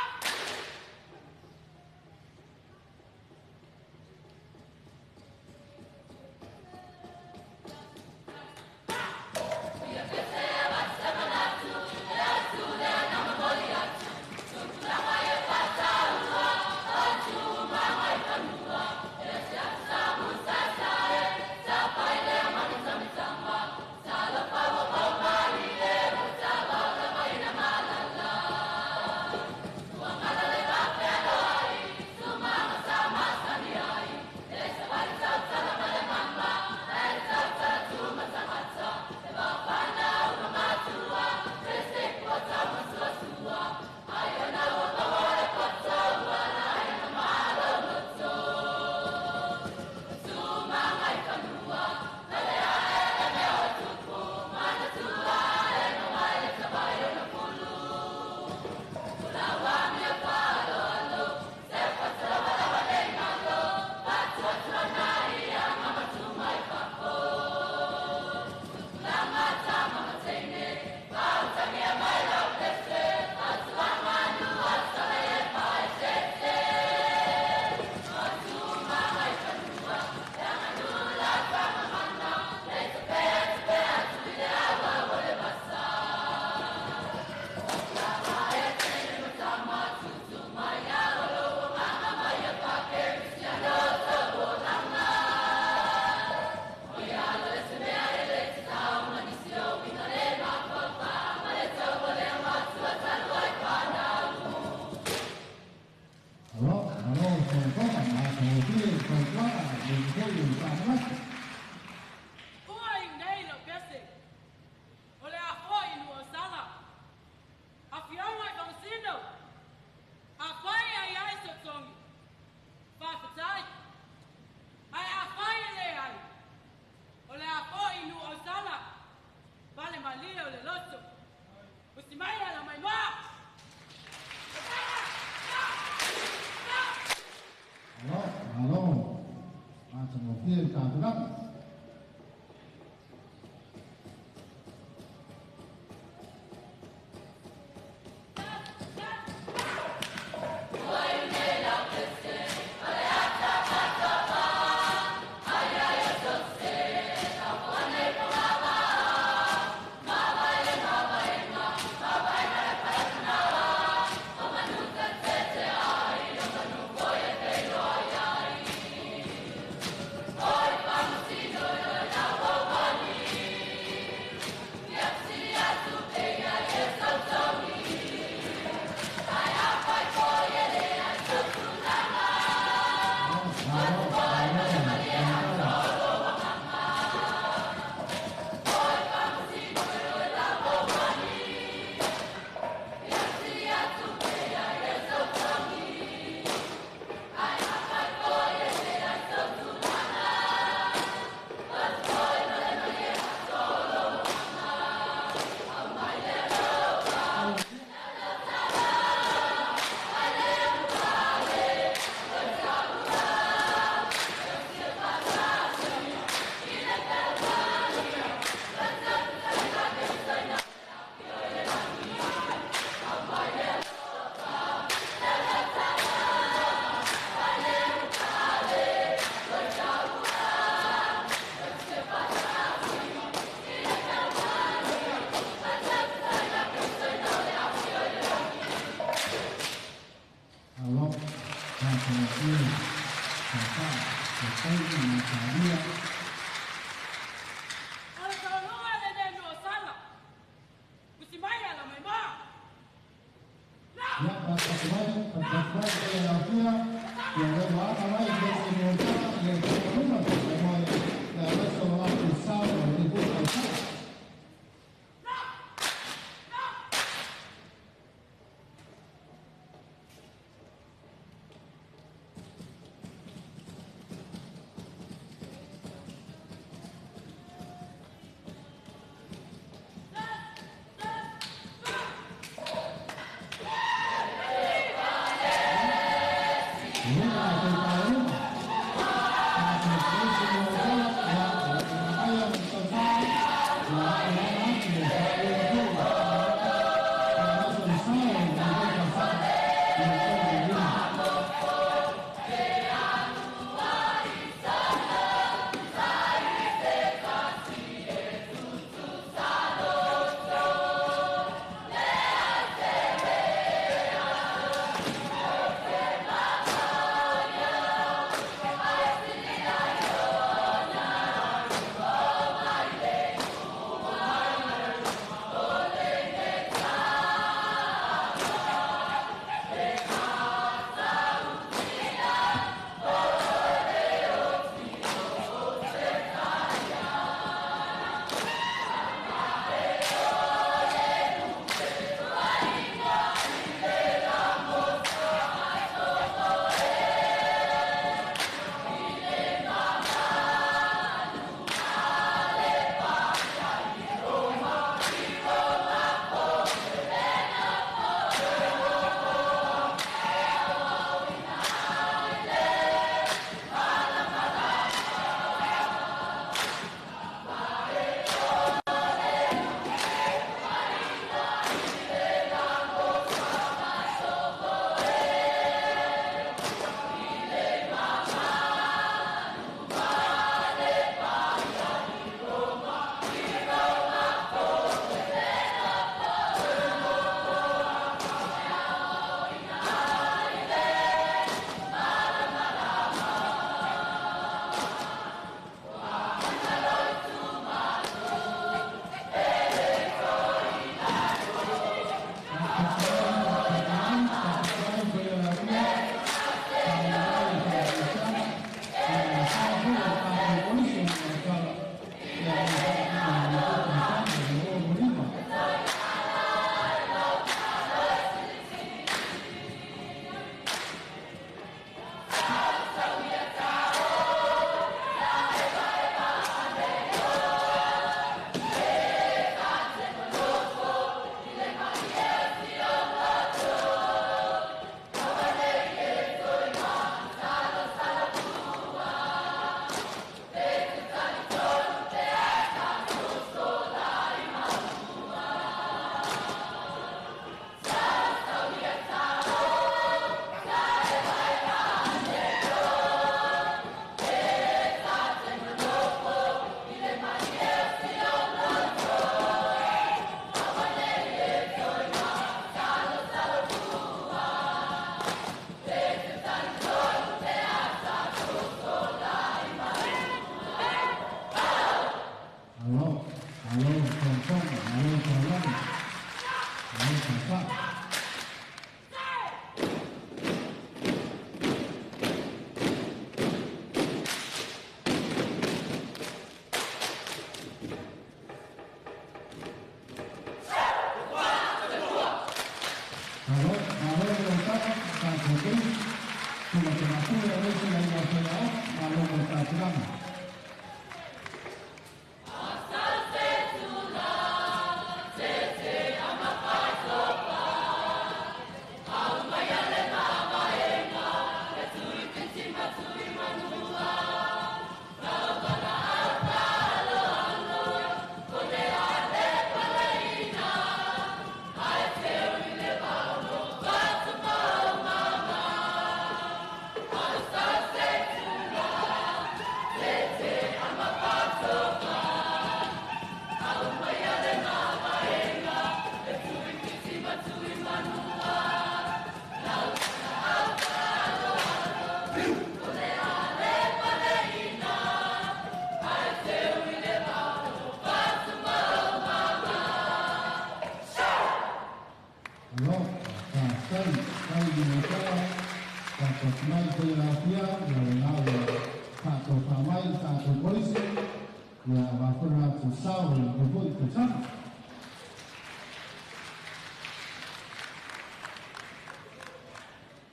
Malo, malo, fautuaga, matagofie le fautuaga lenei foi o le faamanatu. Ua i nei lau pese. O le a foi i lua sala. Afioga i Faamasino. Afai ai ai se togi. Faafetai. Ae afai e leai. O le a foi i lua sala. Pale malie o le loto. Usi mai ala mai moa. Malo, malo, matagofie le tapenaga. Malo, malo, malo. Malo, matagofie papa, tatai ma talia. O le tauluga lenei lua sala. Usi mai ala mai moa. Ia, faafetai mai, faafetai i le Atua, ia le maata mai i le motaga i le taualuga mo le aemaise o lo latou sao o lenei foi tausaga.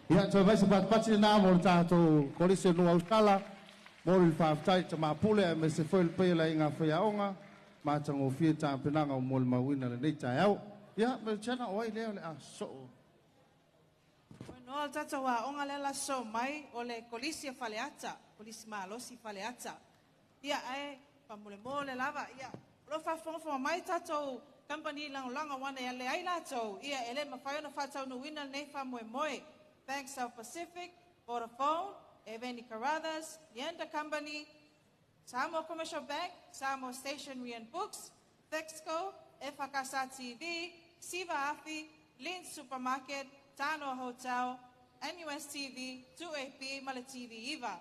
Ia, toe mai se patipati lenā mo le tatou Kolisi o Nuu Ausala, mo le faafetai i Tamapule aemaise foi le paia o le aiga faiaoga, matagofie tapenaga o molimauina lenei taeao. Ia, Merichana, o ai lea o le a sosoo? No al tatou aoga lea la so mai o le kolisi e Faleata, kolisi malosi Faleata. Ia ae faamolemole lava, ia o lo faafogafoga mai tatou kamupani lagolago wana ia leai latou, ia e le mafai ona faataunuuina lenei faamoemoe. Bank South Pacific, Vodafone, Eveni Carruthers, Yenda Company, Samoa Commercial Bank, Samoa Stationery and Books, Fexco, FKSA TV, Siva Afi, Lynn Supermarket, Tano Hotel, NUS TV, 2AP ma le TV Iva.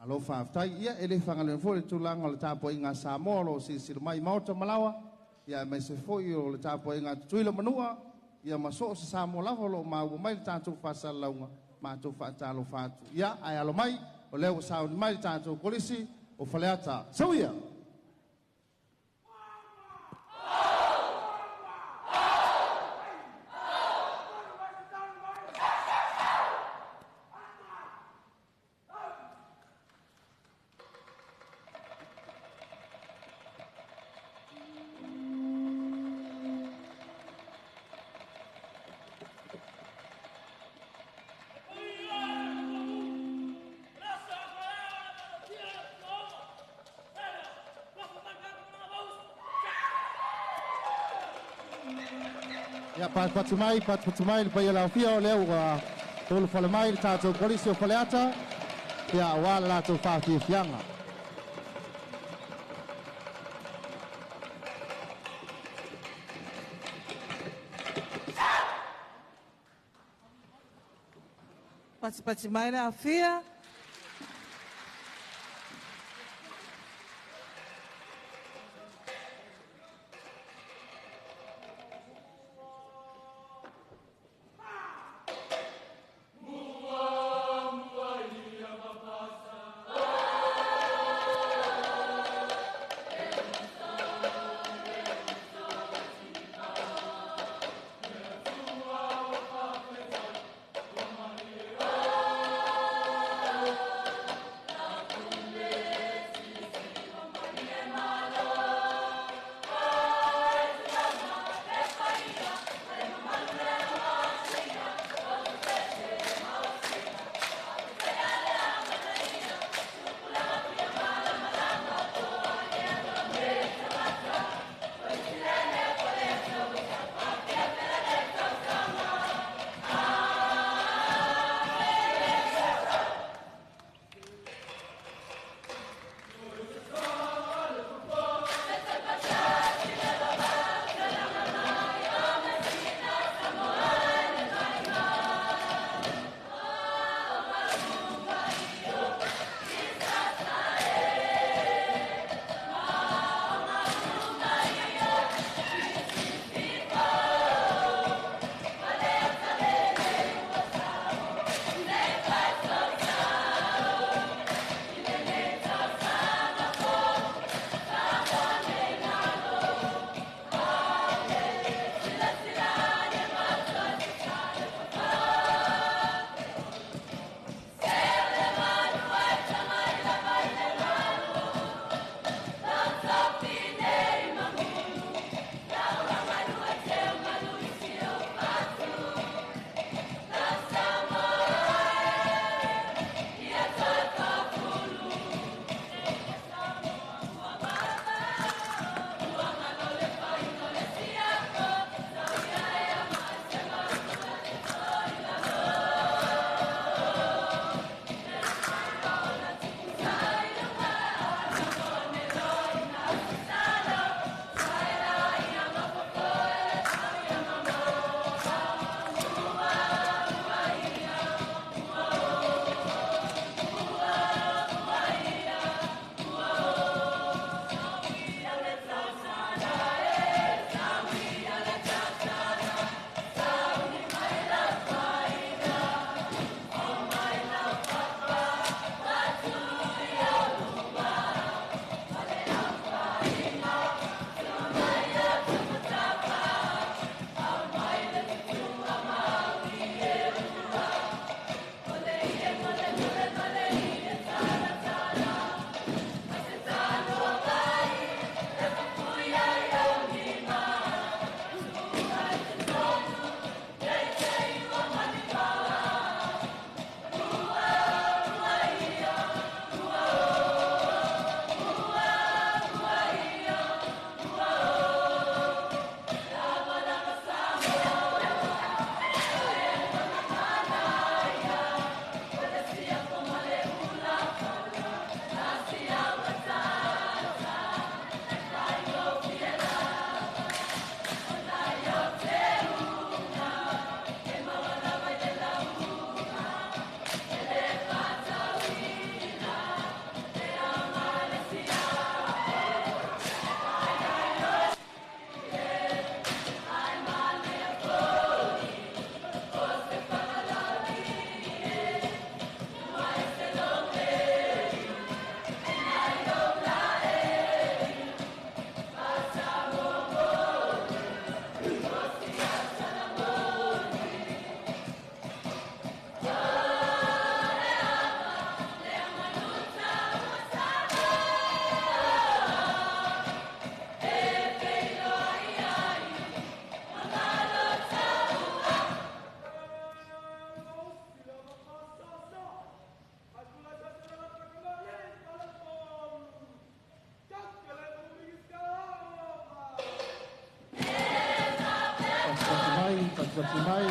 Alo faafetai. Ia e le fagalena foi le tulaga o le tapuaiga a Samoa o lo o silasila mai i maota ma laoa, ia aemaise foi o le tapuaiga a Tutuila Manua, ia ma so o se Samoa lava o lo o maua mai le tatou faasalalauga, matou faatalofa atu. Ia ae alo mai, o lea ua sauni mai le tatou kolisi o Faleata. Sau ia! Ia patupatu mai, patupatu mai le paia laofia o lea ua tolofale mai le tatou kolisi o Faleata, ia aua le latou faafiafiaga. Patipati mai le afia.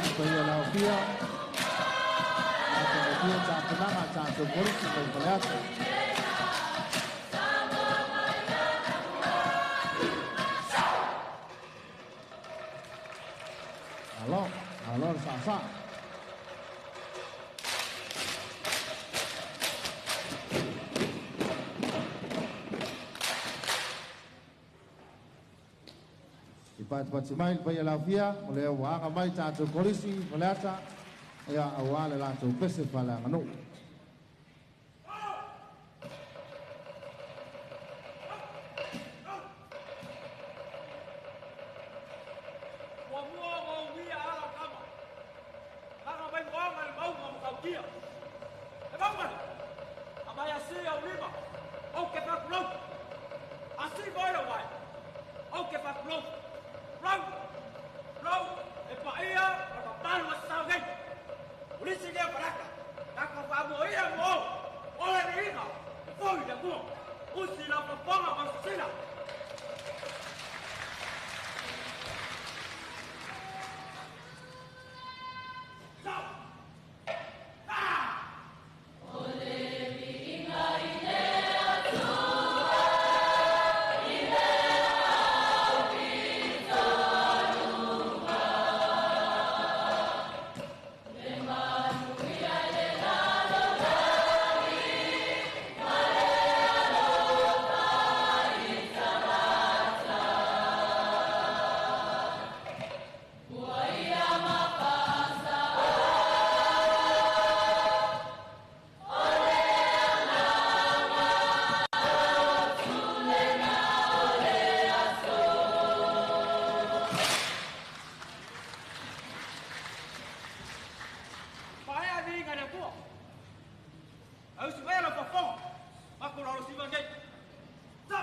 le paia o le aofia. Matagofie tapenaga a tatou Kolisi mai Faleata. Malo, malo le saasaa. I patipati mai le paia o le aofia, o lea ua aga mai tatou Kolisi Faleata, ia auā le latou pese faaleaganuu. Ua mua ua uia ala o tama. Aga mai moaga le mauga o Matautia. E mauga le. A mai asi au lima. Ou ke whakulou. Asi moi lau mai. Ou ke whakulou. Rau. Rau. E paia o ka palu a sao nei. Ulisi lea paraka. Taka whamoia mo. Ole ni inga. E foi le mua. Usi la paponga masasila. Paea ni inga le Atua. Au si mai lau paponga. Mako lalo siva nei. Sa.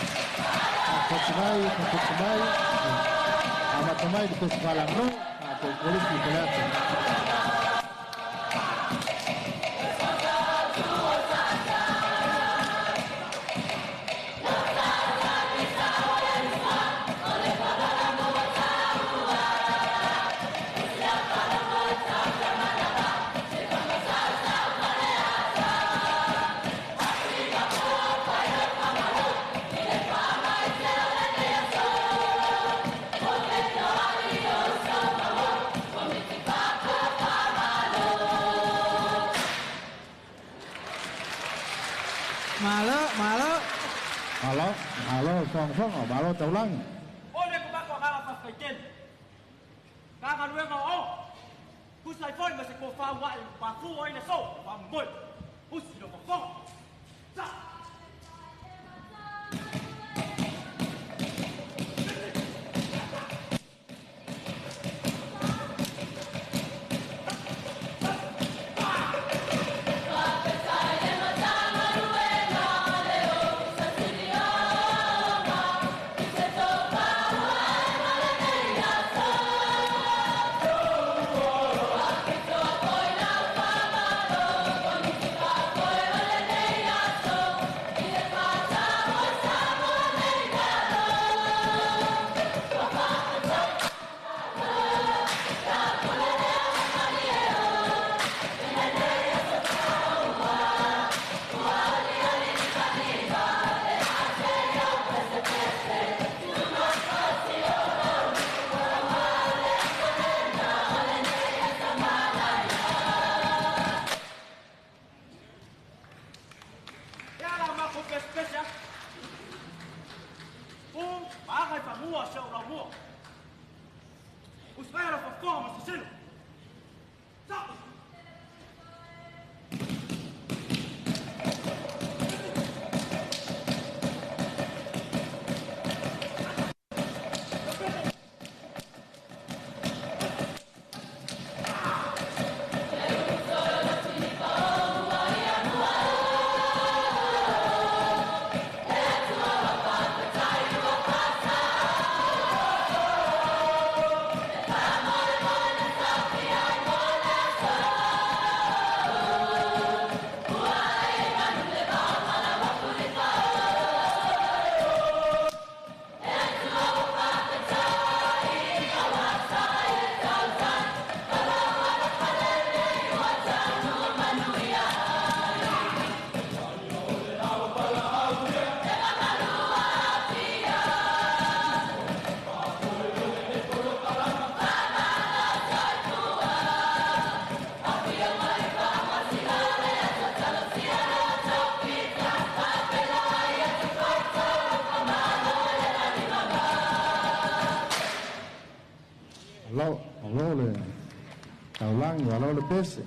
Patipati mai, patipati mai. Amata mai le pese faaleaganuu, tatou Kolisi Faleata. Malo, malo. Malo, malo fogafoga, malo taulagi. Ole ko mako agaga whawhaitele. Ka galuega o. Pusa i foi ma se ko whauae pafu o ina so. Whamoi. Usi lo pafonga. Sa. Malo le pese.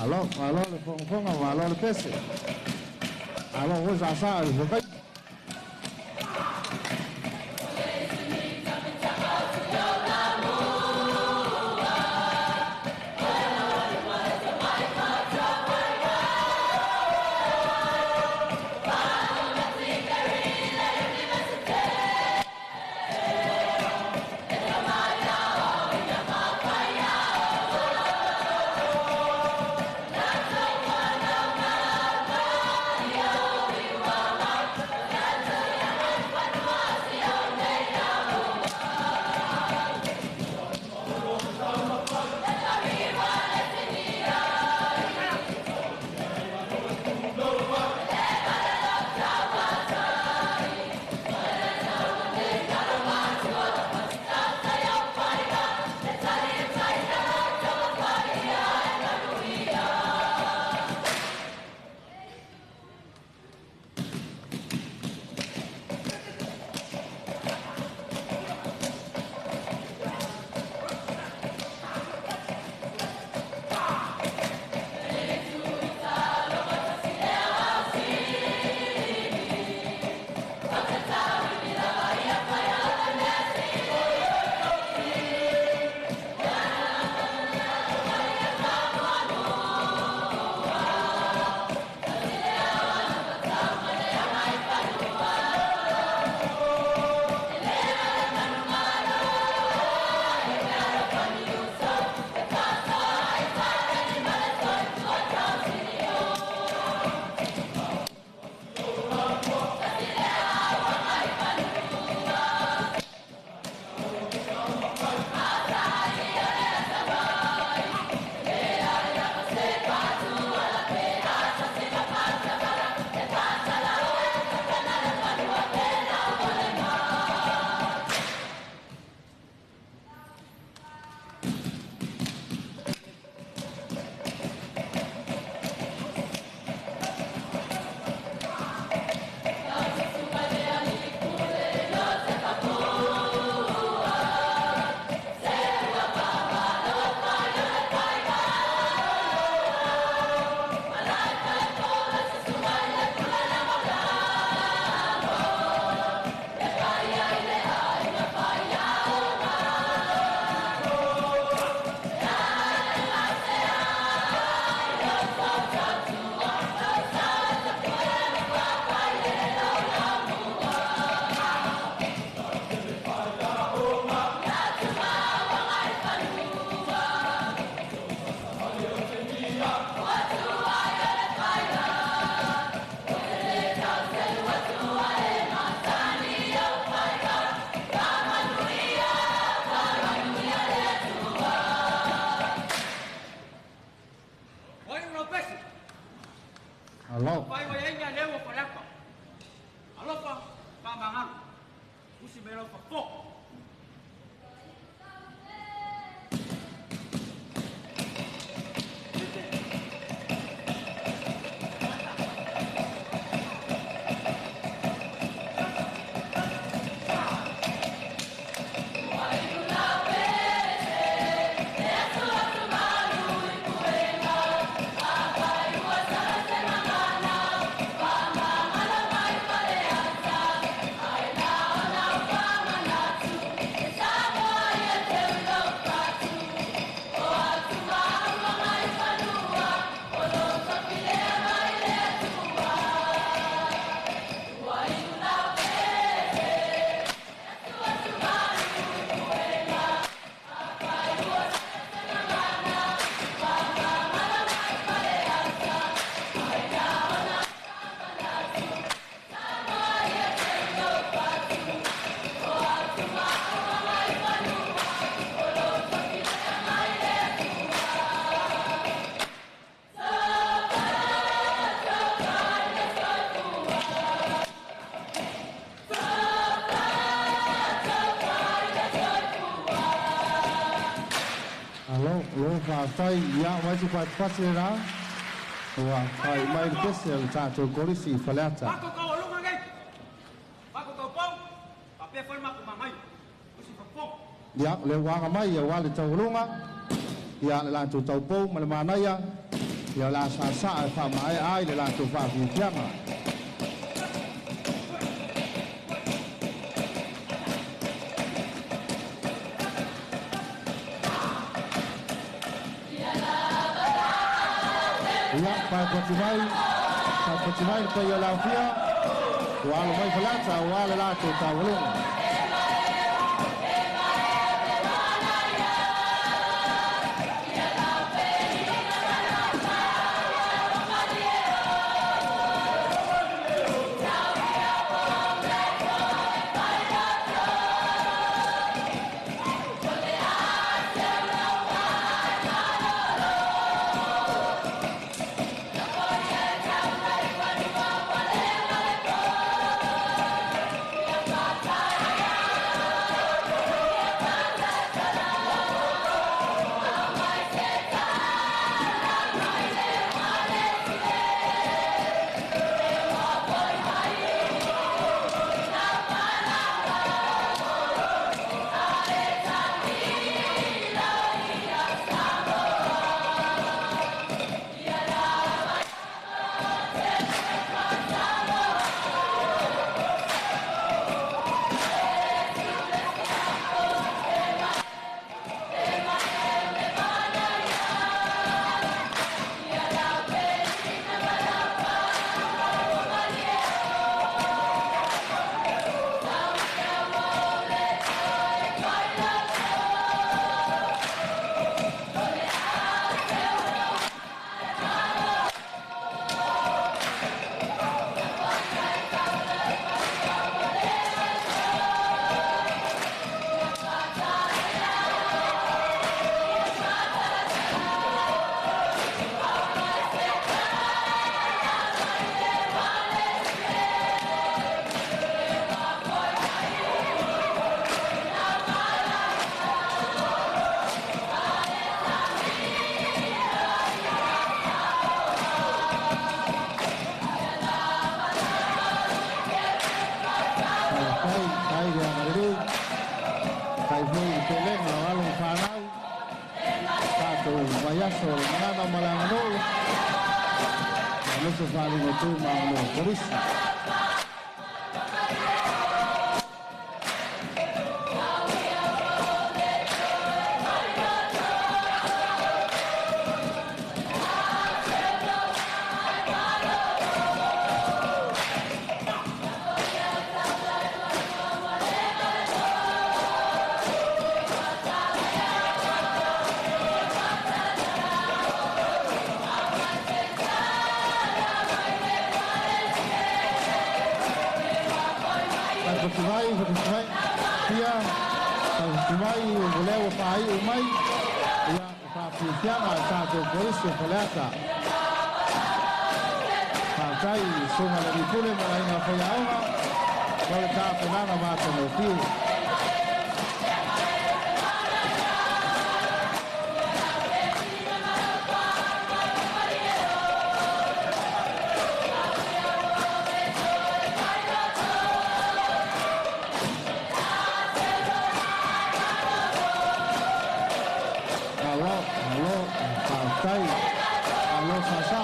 Alo, malo le fogafoga, malo le pese. Alo foi sāsā i le fai. Alo. Fai vai ai nya leo Faleata. Alofa faamagalo. Usi mai lau fofo. Faafetai ia mai se fatufati lena ua faaiu mai le pese o le tatou Kolisi i Faleata. Mako taualuga nei. Mako taupou. Faapea foi le matou mamaio. Usi fofo. Ia le uaga mai auā le taualuga ia le latou taupou ma le manaia ia o le a sasaa e faamaea ai le latou faafiafiaga. Ia, paepati mai le paia o le aofia, ua alo mai Faleata auā le latou taualuga. Faafetai le agalelei, faafetai foi i le pelega o alo ma fanau, tatou vaiaso o le gagana ma le aganuu, aemaise faaaliga tu ma aganuu Kolisi. Faafetai faafetai fia faafetai mai o lea ua faaiu mai ia le faafiafiaga a le tatou Kolisi o Faleata. Faafetai i susuga i le alii pule ma le aiga faiaoga mo le tapenaga matagofie. Malo, malo, faafetai. Malo sasa.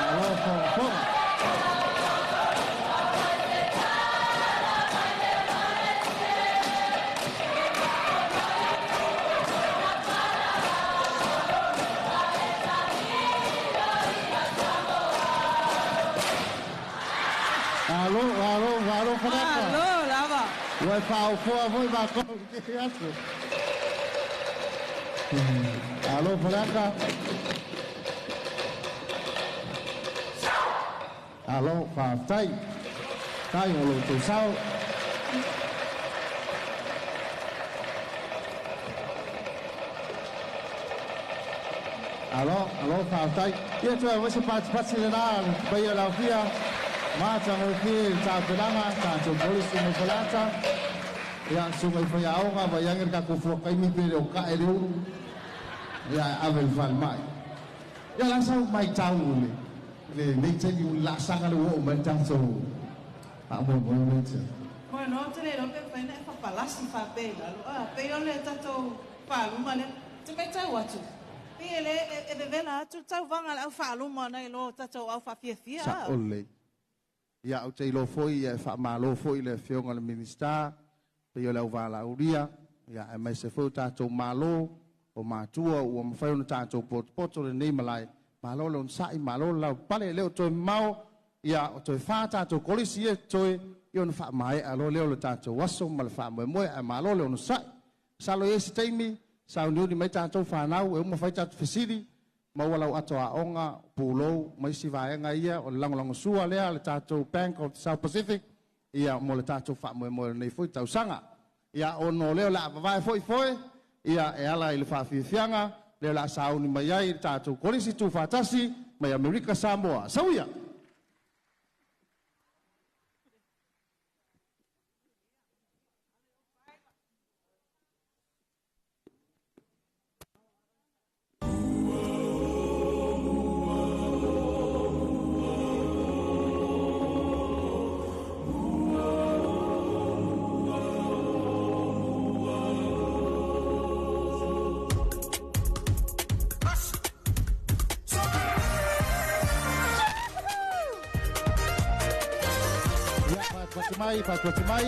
Malo fogafoga. Malo, malo, malo Faleata. Malo lava. Ua e faaofoa foi matou i lenei aso. Malo Faleata. Malo, faafetai. Tai o lo outou sao. Alo, alo, faafetai. Ia toe aumai se patipati lena a le paia o le aofia. Matagofie i le tapenaga, tatou kolisi mai Faleata. Ia, susuga i faiaoga, vaai ane le tatou fuakaimi pe le o tae le ulu. Ia, e ave i le falemai. Ia, la sau matau i lenei taimi o le laasaga lea ua oo mai ai le tatou faamoemoe lenei taimi. Moe loa ou te le iloa pe mafai ona e fapalasi faapea i lalo. A, pei o le tatou faaluma lea. Ou te matau atu, pei e le e vevela atu le tauvaga a le au faaluma nai lo tatou au faafiafia. Sao lelei. Ia, ou te iloa foi, ia, e faamalo foi i le Afioga i le Minisita, pei o le auvalaaulia, ia, aemaise foi o tatou Malo, o matua ua mafai ona tatou potopoto lenei malae. Malo le onosai, malo le lavapapale, e le o toe mamao, ia, o toe fa tatou kolisi ia e totoe, ia ona faamaea loa lea o le tatou aso ma le faamoemoe, ae malo le onosai. Masalo e i ai se taimi, sauniuni mai tatou fanau e uma fai tatou fesili, maua lau ato aoga, pulou ma isi vaega ia, o le lagolagosua lea a le tatou Bank of the South Pacific, ia, mo le tatou faamoemoe o lenei foi tausaga. Ia, ona o lea o le a vavae foi foe, ia, e ala i le faafiafiaga, lea o le a sauni mai ai le tatou Kolisi Tuufaatasi mai Amerika Samoa. Sauia! Ia, faatuati mai, faatuati mai.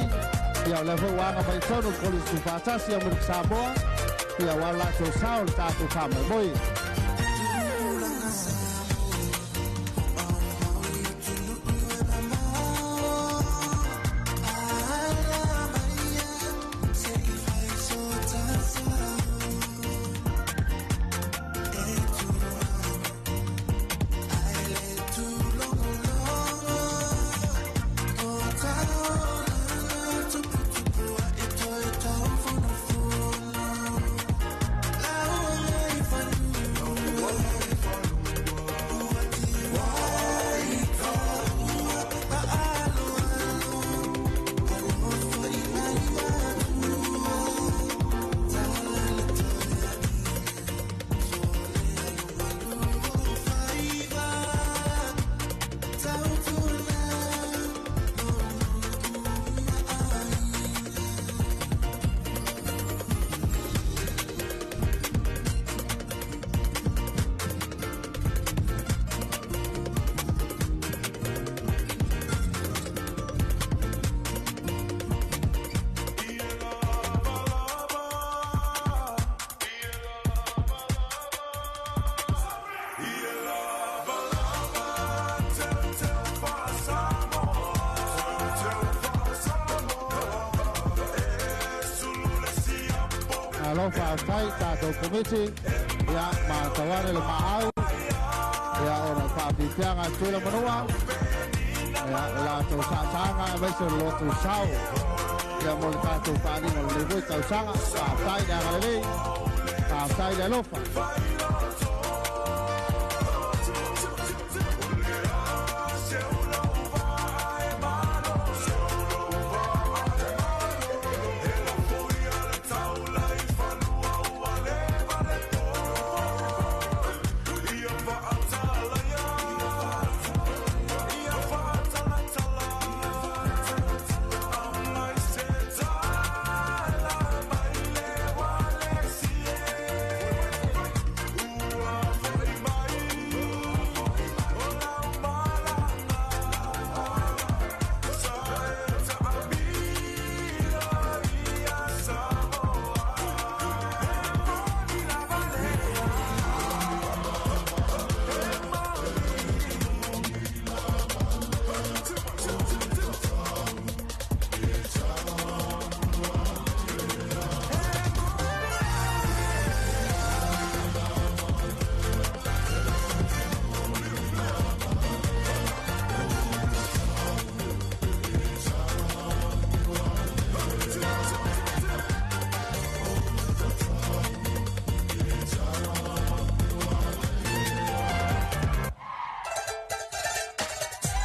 Ia, o lea foi ua aga mai i totonu le Kolisi Tuufaatasi o Amerika Samoa. Ia, aua lo latou sao i le tatou faamoemoe. Malo faafetai tatou komiti, ia ma tauane le maau, ia ona faafiafiaga a Tutuila Manua, ia o latou saasaaga aemaise o le lotu sao, ia mo le tatou faaaliga o lenei foi tausaga. Faafetai le agalelei, faafetai le alofa.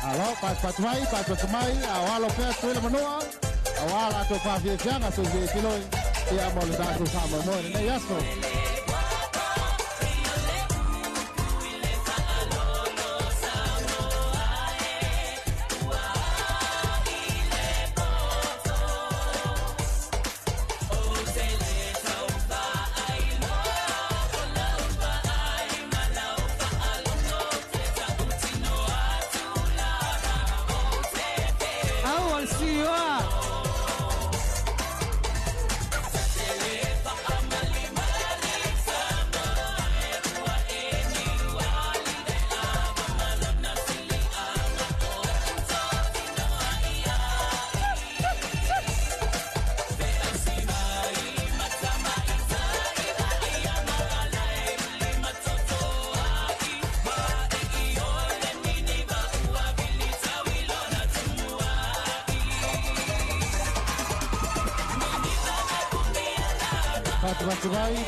Alo, patupatu mai, patupatu mai, a o alo pea tuele manoa, a o ala tō whawhiawhianga, so i filoi, ia mo le tātou whamomoe lenei aso.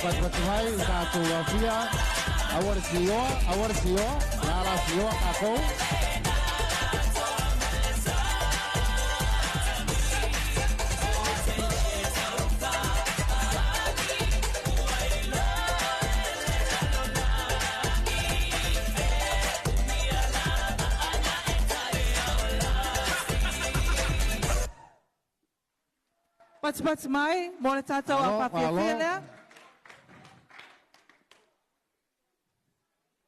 Patupatu mai, o tātou afia, aua le sioa, la sioa kākou. Patupatu mai, mo le tātou a whawhiawhia lea.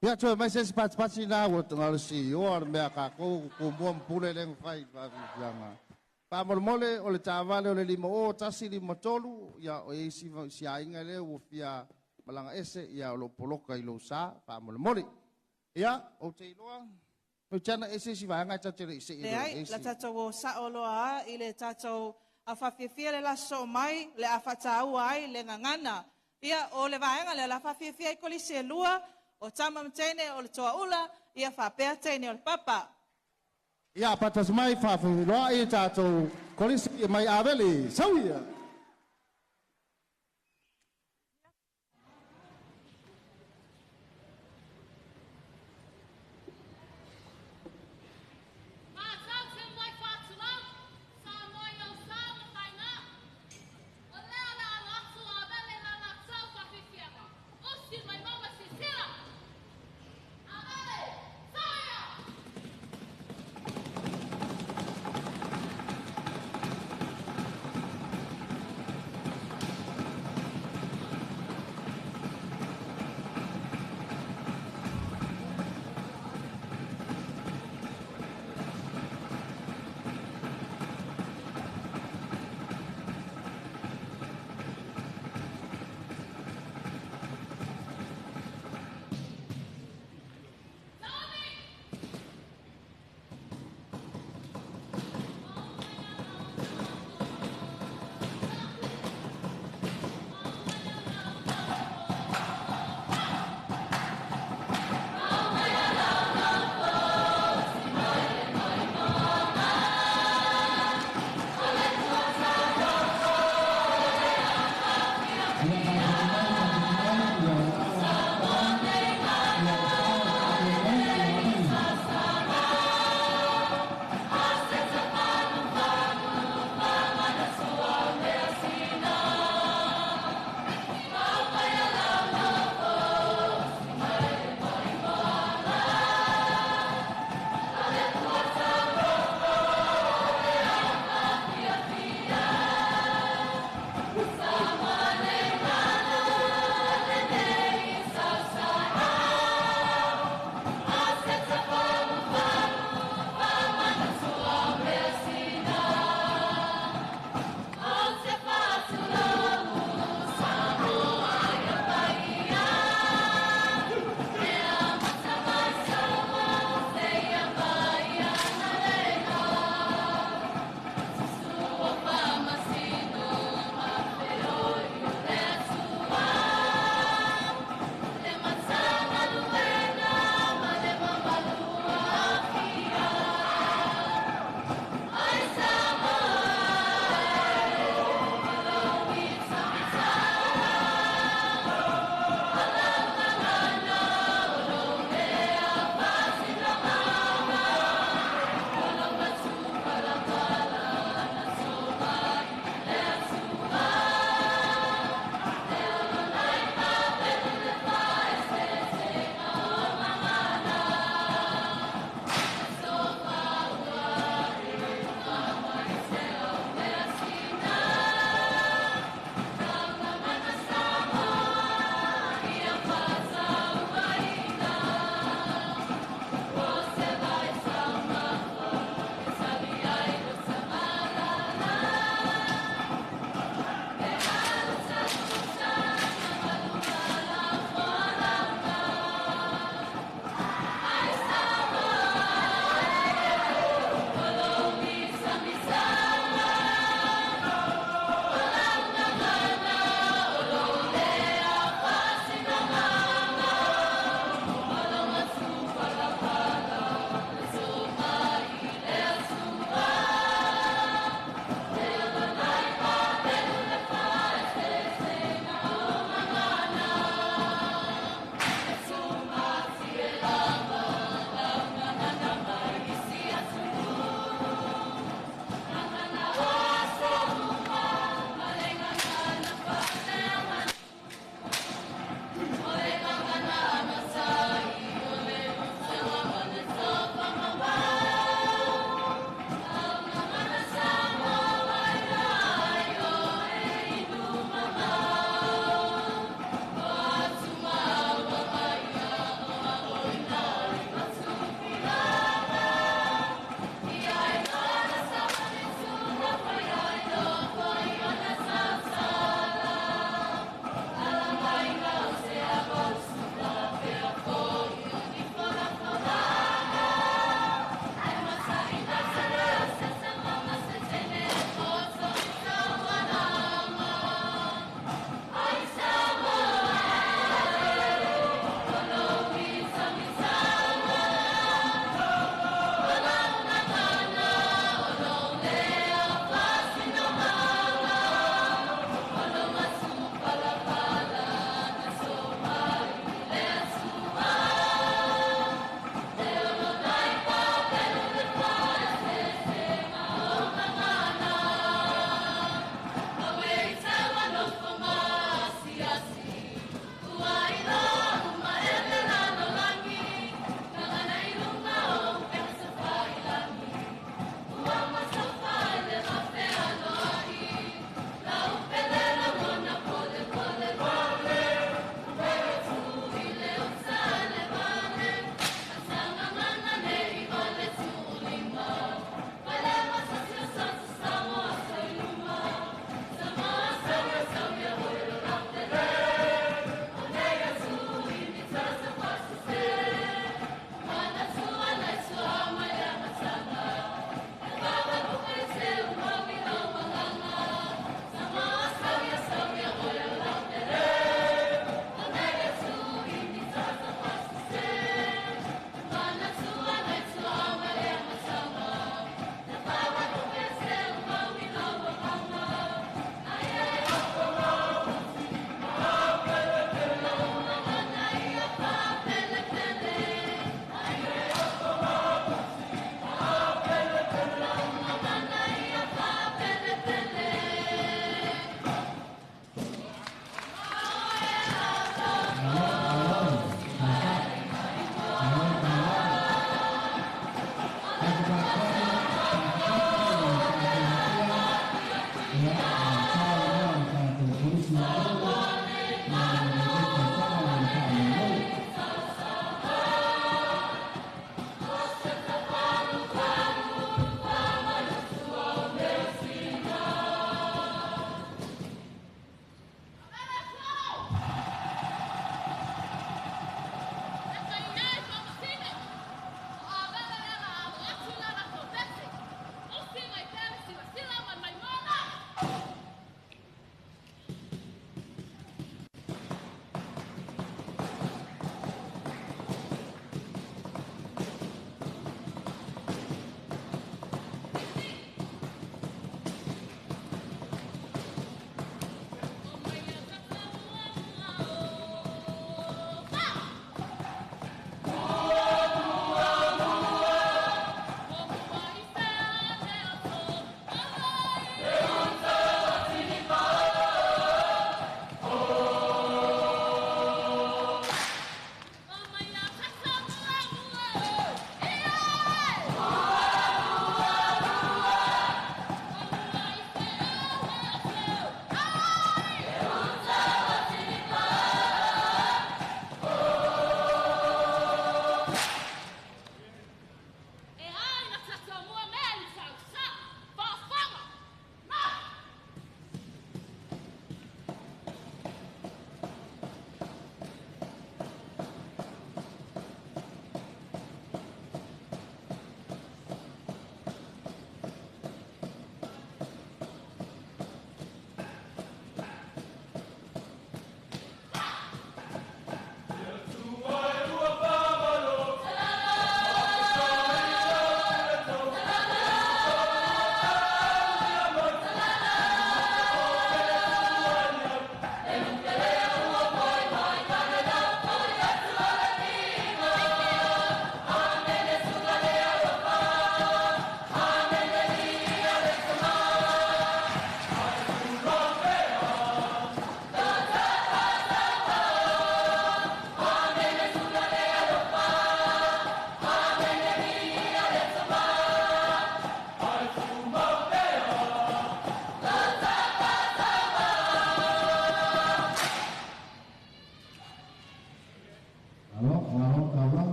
Ia toe mai se patupatu nā ua tanga le sioa le mea kākou, ko mua mpule lenga whai whawhiawhianga. Whamolemole o le tāwale o le 5 o, 1 5 3, ia o eisi si ainga lea ua fia malanga ese, ia o lo poloka i lo sa, whamolemole. Ia, o te iloa, o tana ese si vaanga tatele i se i lo ese. La tātou o sa o loa i le tātou a whawhiawhia le laso mai, le a whataua ai, le ngangana. Ia, o le vaenga le la whawhiawhia i kolisi e lua, o tama mtene o le toa ula, ia whapea teine o le papa. Ia, patas mai whawhiloa i tātou kolisi mai avele, sauia.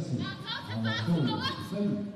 1, 3 saini.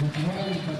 Satai le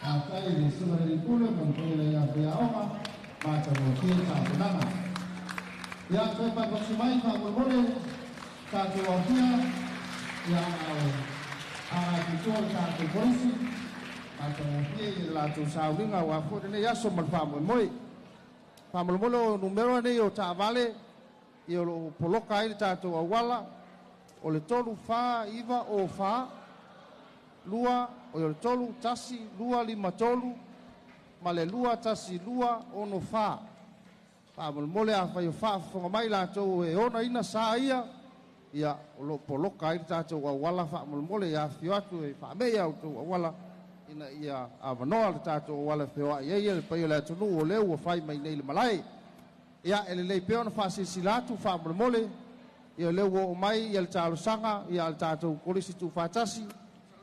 Faafetai i le Susuga i le Pule ma le paia o le afaiaoga matagofie tapenaga. Ia toe papasi mai faamolemole tatou aofia ia agatutua le tatou kolisi matagofie i le latou sauliga aua foi lenei aso ma le faamoemoe. Faamolemole o numera nei o taavale ia o loo poloka ai le tatou auala o le 3 4 9 o 4 2 o le 3 1 2 5 3 ma le 2 1 2 6 4. Faamolemole afai o faafofoga mai latou e onaina sa ia ia o loo poloka ai le tatou auala faamolemole ia afifio atu e faamea outou auala ina ia avanoa le tatou auala e feoai ai le paia o le atunuu o lea ua fai mai nei le malae. Ia e lelei pea ona faasilasila atu faamolemole ia lea ua oo mai ia le talosaga ia le tatou kolisi tuufaatasi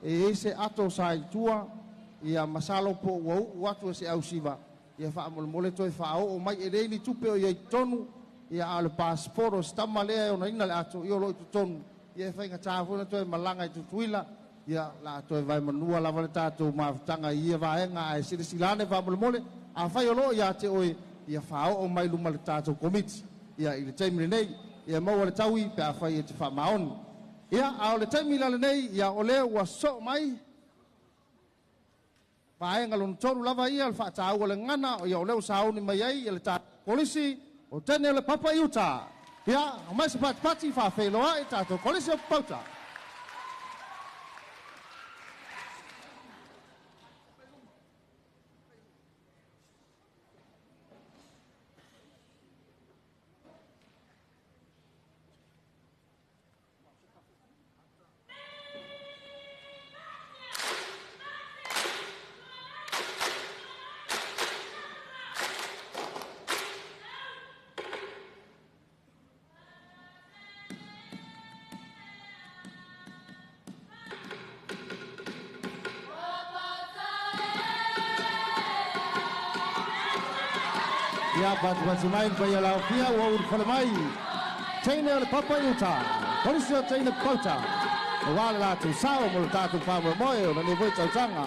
e i ai se ato sa i tua ia masalo po ua uu atu e se ausiva ia faamolemole toe faaoo mai e leai ni tupe o i ai totonu ia a o le passport o se tama lea e onaina le ato ia o loo i totonu ia e faigata foi ona toe malaga i Tutuila ia la toe vaemanua lava le tatou mafutaga i ia vaega ae silasila ane faamolemole afai o loo ia te oe ia faaoo mai luma le tatou komiti ia i le taimi lenei ia maua le taui pe afai e te faamaoni. Ia a o le taimi la lenei ia o lea ua soo mai vaega lona tolu lava ia le faataua le gagana ia o lea ua sauni mai ai ia le tatou kolisi o teine o le papa i uta. Ia aumai se patipati faafeiloai tatou kolisi o Papauta. Ia patipati mai le paia o le aofia ua ulufale mai teine o le papa i uta kolisi o teine Papauta aua le latou sao mo le tatou faamoemoe o lenei foi tausaga.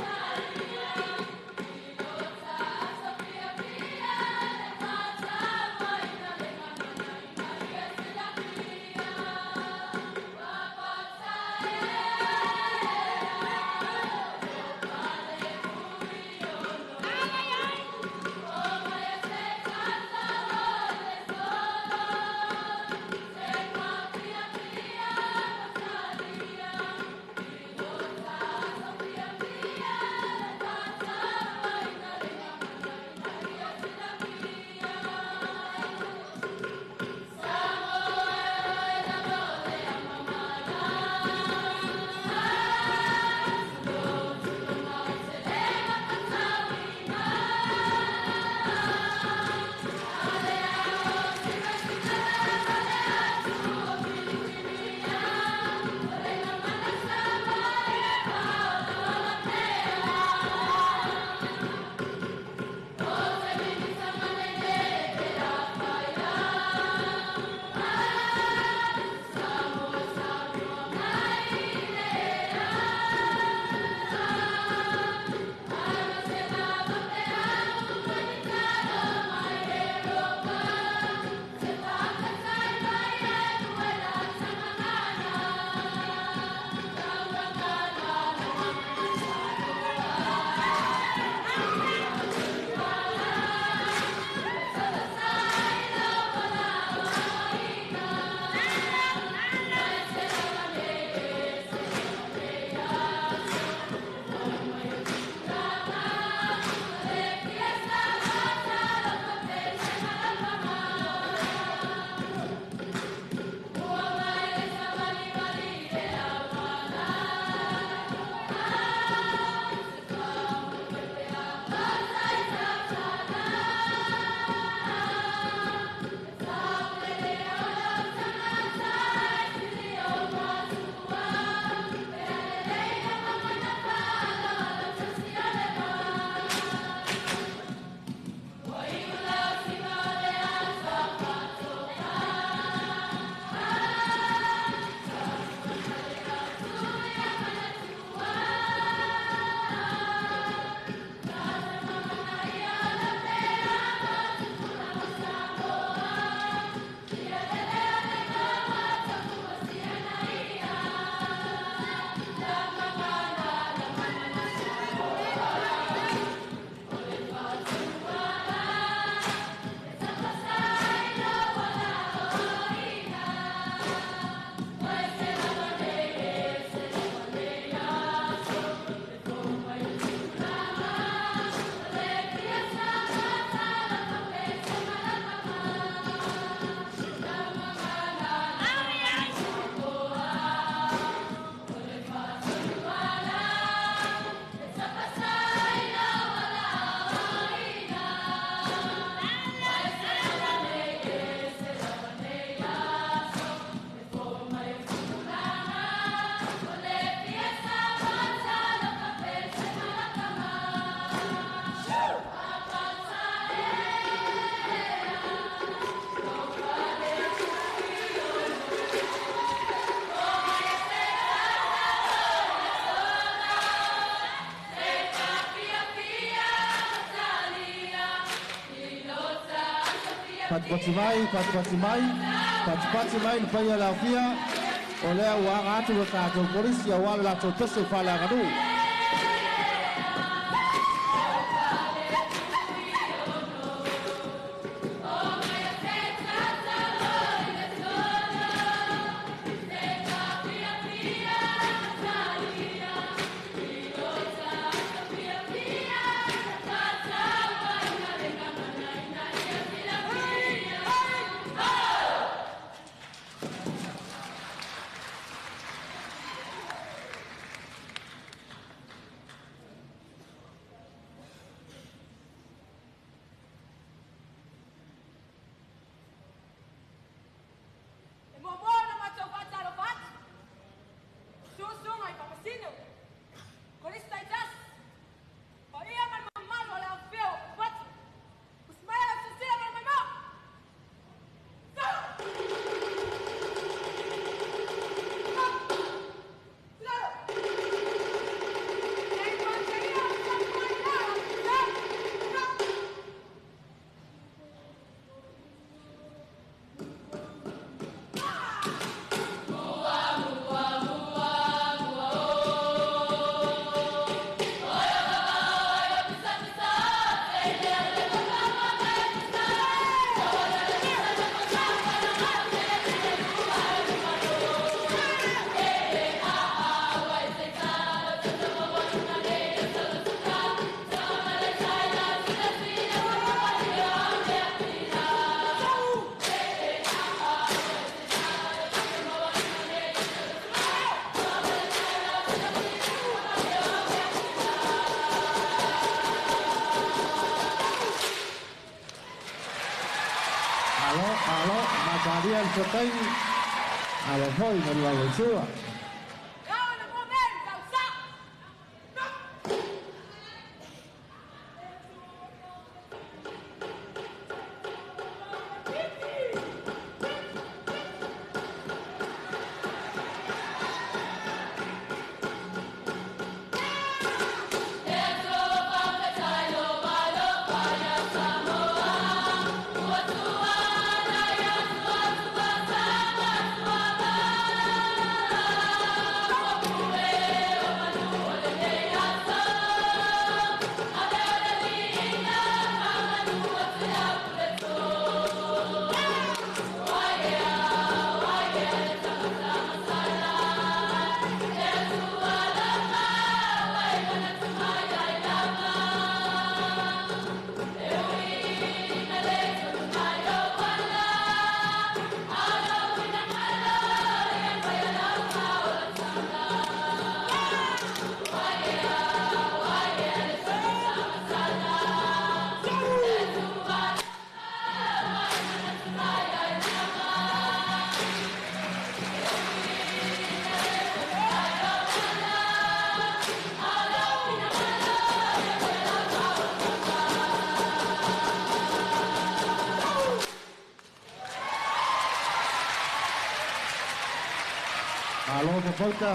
Patipati mai, patipati mai, patipati mai le paia o le aofia, o lea ua aga atu le tatou kolisi auā le latou pese faaleaganuu. Alo, matalia le sotaini, alo foi na lalo sua. Malo Popolka.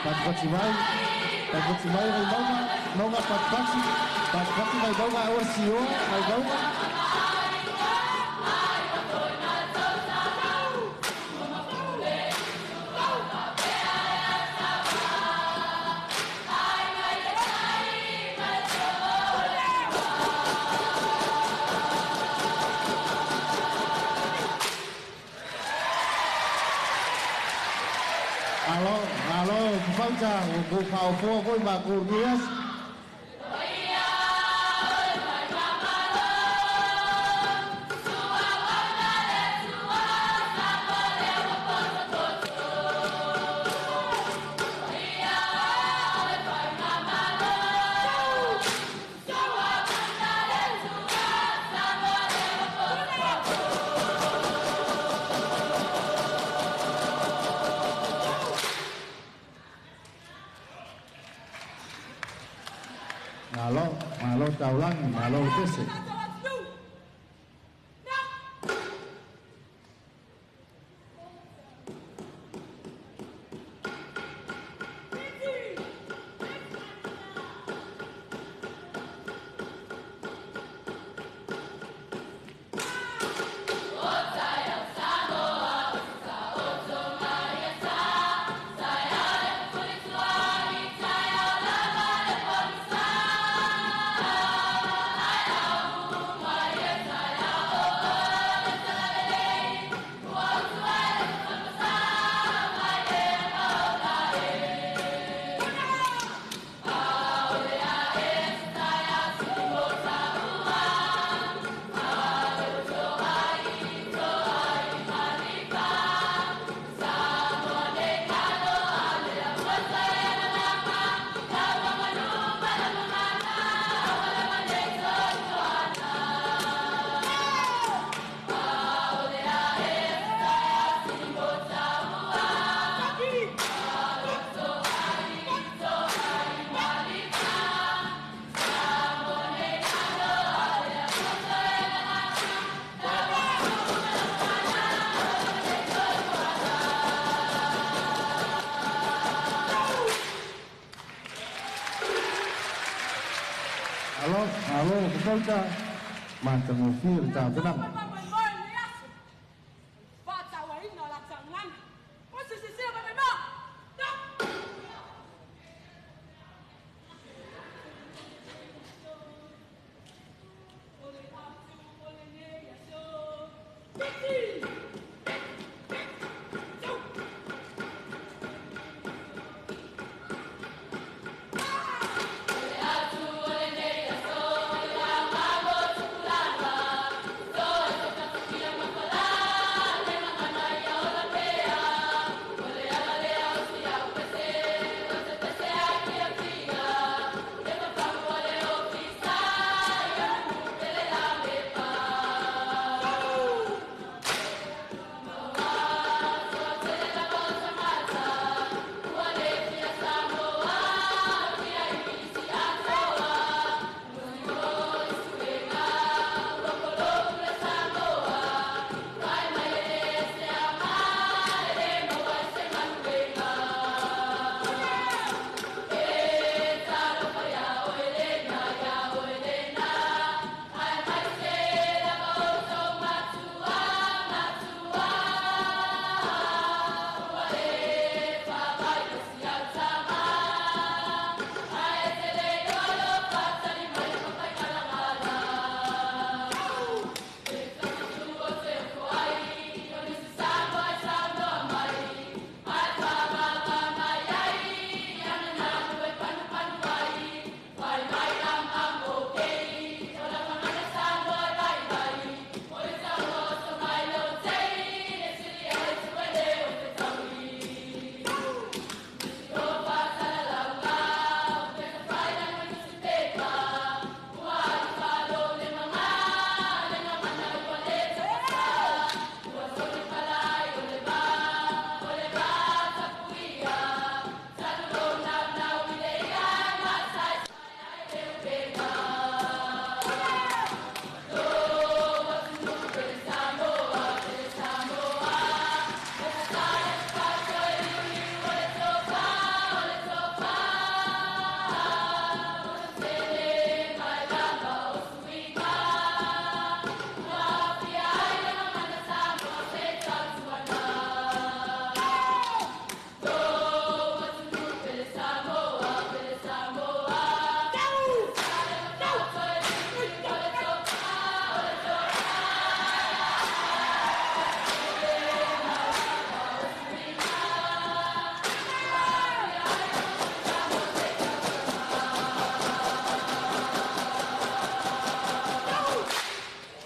Patipati mai, patipati mai Vaimauga, Mauga patipati, patipati Vaimauga aua sioa, Vaimauga. Maota, ua kou faaofoa foi makou i lenei aso. Malo, malo taulagi, malo le pese. Malo, malo le matagofie le tapenaga.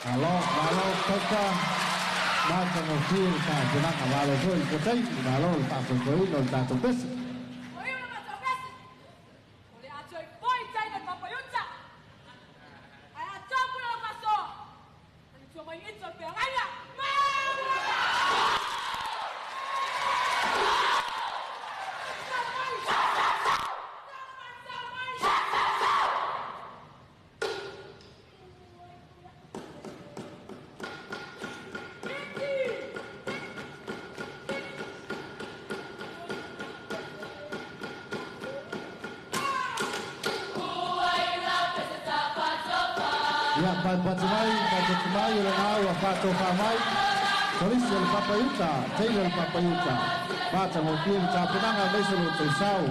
Malo, malo, toka, matagofie le tapenaga, malo foi le potaimi, malo le faafoefoeina o le tatou pese. O iu le matou pese. O le a toe foi tai le papaiuta. Ae a topu le faasoa. Le tua mai ita o le feagaiga. Ia, patupatu mai, patupatu mai, o lena ua faatofā mai Kolisi o le Papaiuta, Taylor le Papaiuta, matagofie le tapenaga aemaise o lo outou sao.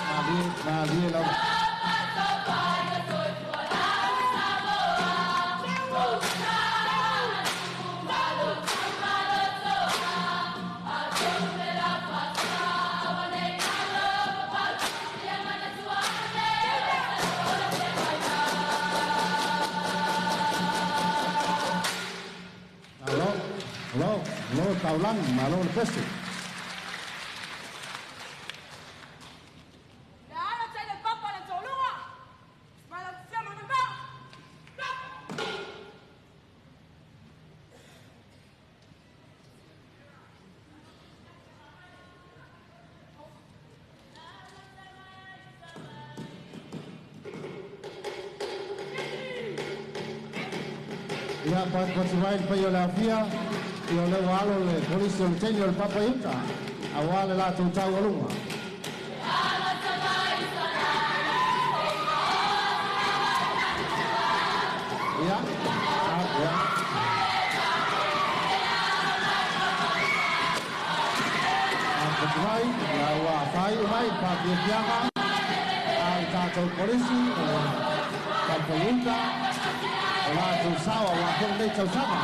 Malie, malie lava. Malo, malo, malo taulagi, malo le pese. Le alo tai le papa le toluga. Malo sia manu ba. Ia, patupatu mai le paia o le afia, ia o lea ua alo le kolisi o le teine o le Papaiuta, auā le latou taualuga. Ia, a, ia. Patupatu mai, ia ua faaiu mai le faafiafiaga a le tatou kolisi o le Papaiuta, o latou sao auā foi lenei tausaga.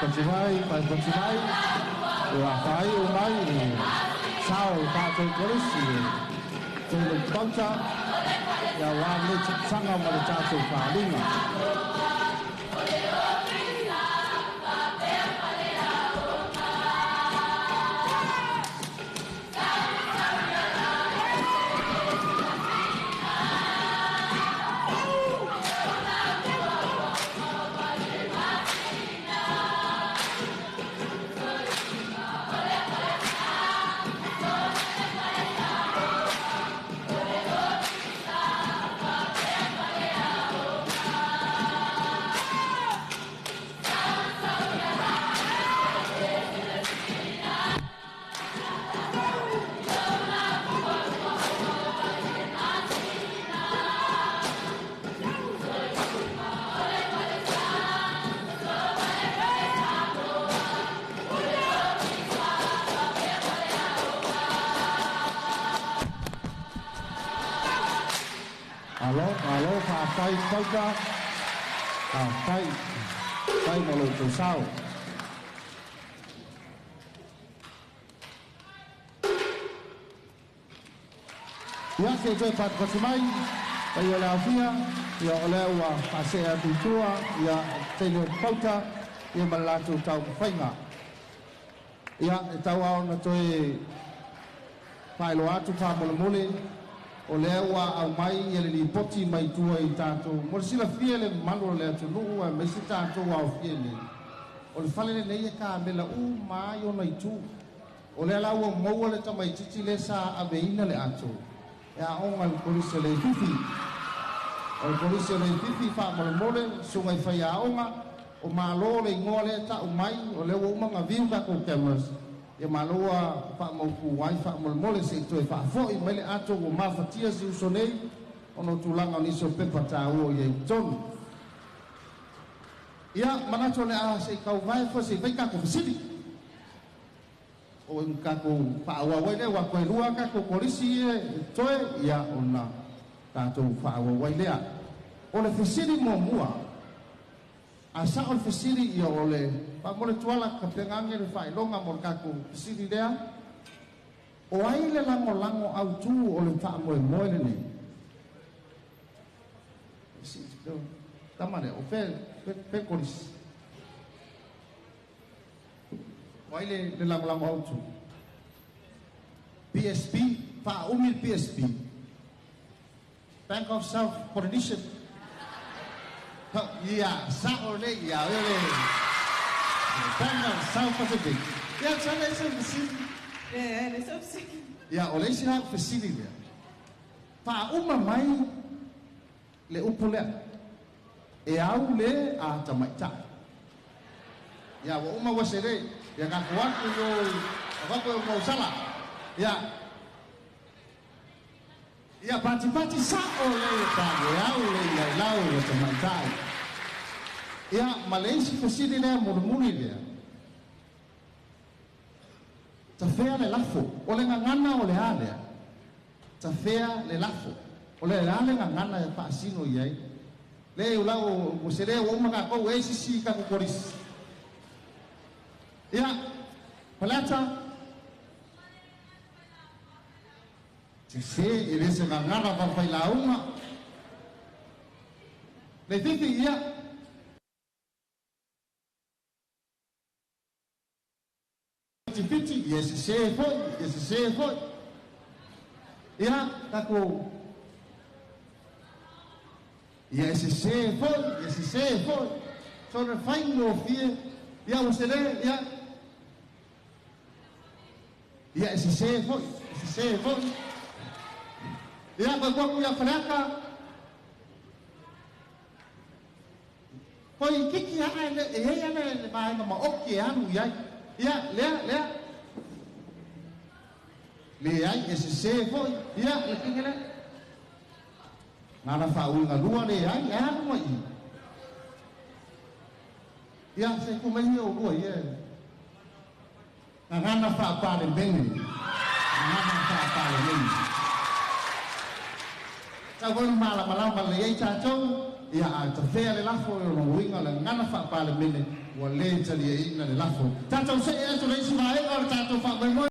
Patupatu mai, patupatu mai, ua faaiu mai le sao o le tatou kolisi le Taylor Pauta, ia auā lenei tausaga ma le tatou faaaliga. Faafetai Pauta, faafetai, faafetai mo lo outou sao. Ia, se i toe patupatu mai, paia o le aofia, ia o lea ua faasee atu i tua, ia teine o Pauta, ia ma le latou taumafaiga. Ia, e tau lava ona toe faailoa atu faamolemole, o lea ua aumai ia le lipoti mai tua i tatou, mo le silafia le mamalu o le atunuu aemaise tatou aofia nei, o le fale lenei e kamela uma ai ona itu. O lea la ua maua le tamaitiiti lea sa aveina le ato, e aoga i le Kolisi o Leififi. O le Kolisi o Leififi faamolemole, susuga i faiaoga, o Malo le igoa lea e tau mai, o lea ua uma ona view tatou cameras, ia malo ua faamautu ai faamolemole se i toe faafoi mai le ato ua mafatia si uso nei ona o tulaga o nisi o pepa taua o i ai i totonu. Ia, manatu o le a se i tauvae foi se i fai tatou fesili. O tatou faaauau ai lea, aua toe lua tatou kolisi ia e totoe, ia ona tatou faaauau ai lea. O le fesili muamua, a sao le fesili, ia o le faamole Tuala tapena ane le faailoga mo le tatou fesili lea. O ai le lagolago autu o le faamoemoe lenei? Tama lea, o fea kolisi? O ai le lagolago autu? PSP, faaumi le PSP. Bank of South Polynesian. Ia, sao le, ia, o le Bank of South Pacific. Ia, sa le isi fesili. E le se fesili. Ia, o le isi la fesili lea. Faauma mai le upu lea. E au le a tamaitai. Ia, ua uma ua sele. Ia, tatou atu i o, avatu e o mausala. Ia, ia patipati sao le ta e au le ia i lau o tamaitai. Ia, ma le isi fesili lea mulimuli lea. Tafea le lafo. O le gagana o le a lea. Tafea le lafo. O le a le gagana e faasino i ai. Le ulau o se lea ua uma tatou e sisi tatou kolisi. Ia, Faleata. Sese, e le se gagana faafailauga. Le fifi, ia. Fiti, ia sese foi, ia sese foi. Ia, tatou. Ia sese foi, ia sese foi. So le faigofie, ia ua sele, ia. Ia e sese foi, e sese foi. Ia, koe koe ia Faleata. Koi kiki aa le, e hei ana le vaenga ma oki e alu i ai. Ia, lea, lea. Le ai, e sese foi. Ia, le kinga lea. Ngana whaauinga lua le ai, e alu mai i. Ia, se kumai o lua, ia. Ngana whaapale mene. Ngana whaapale mene. Tau voi malamalama le ai tātou, ia a tafea le lafo e ona uiga o le gagana faapalemene ua lē taliaina le lafo. Tatou seʻe atu le isi vaega o le tatou faamoemoe.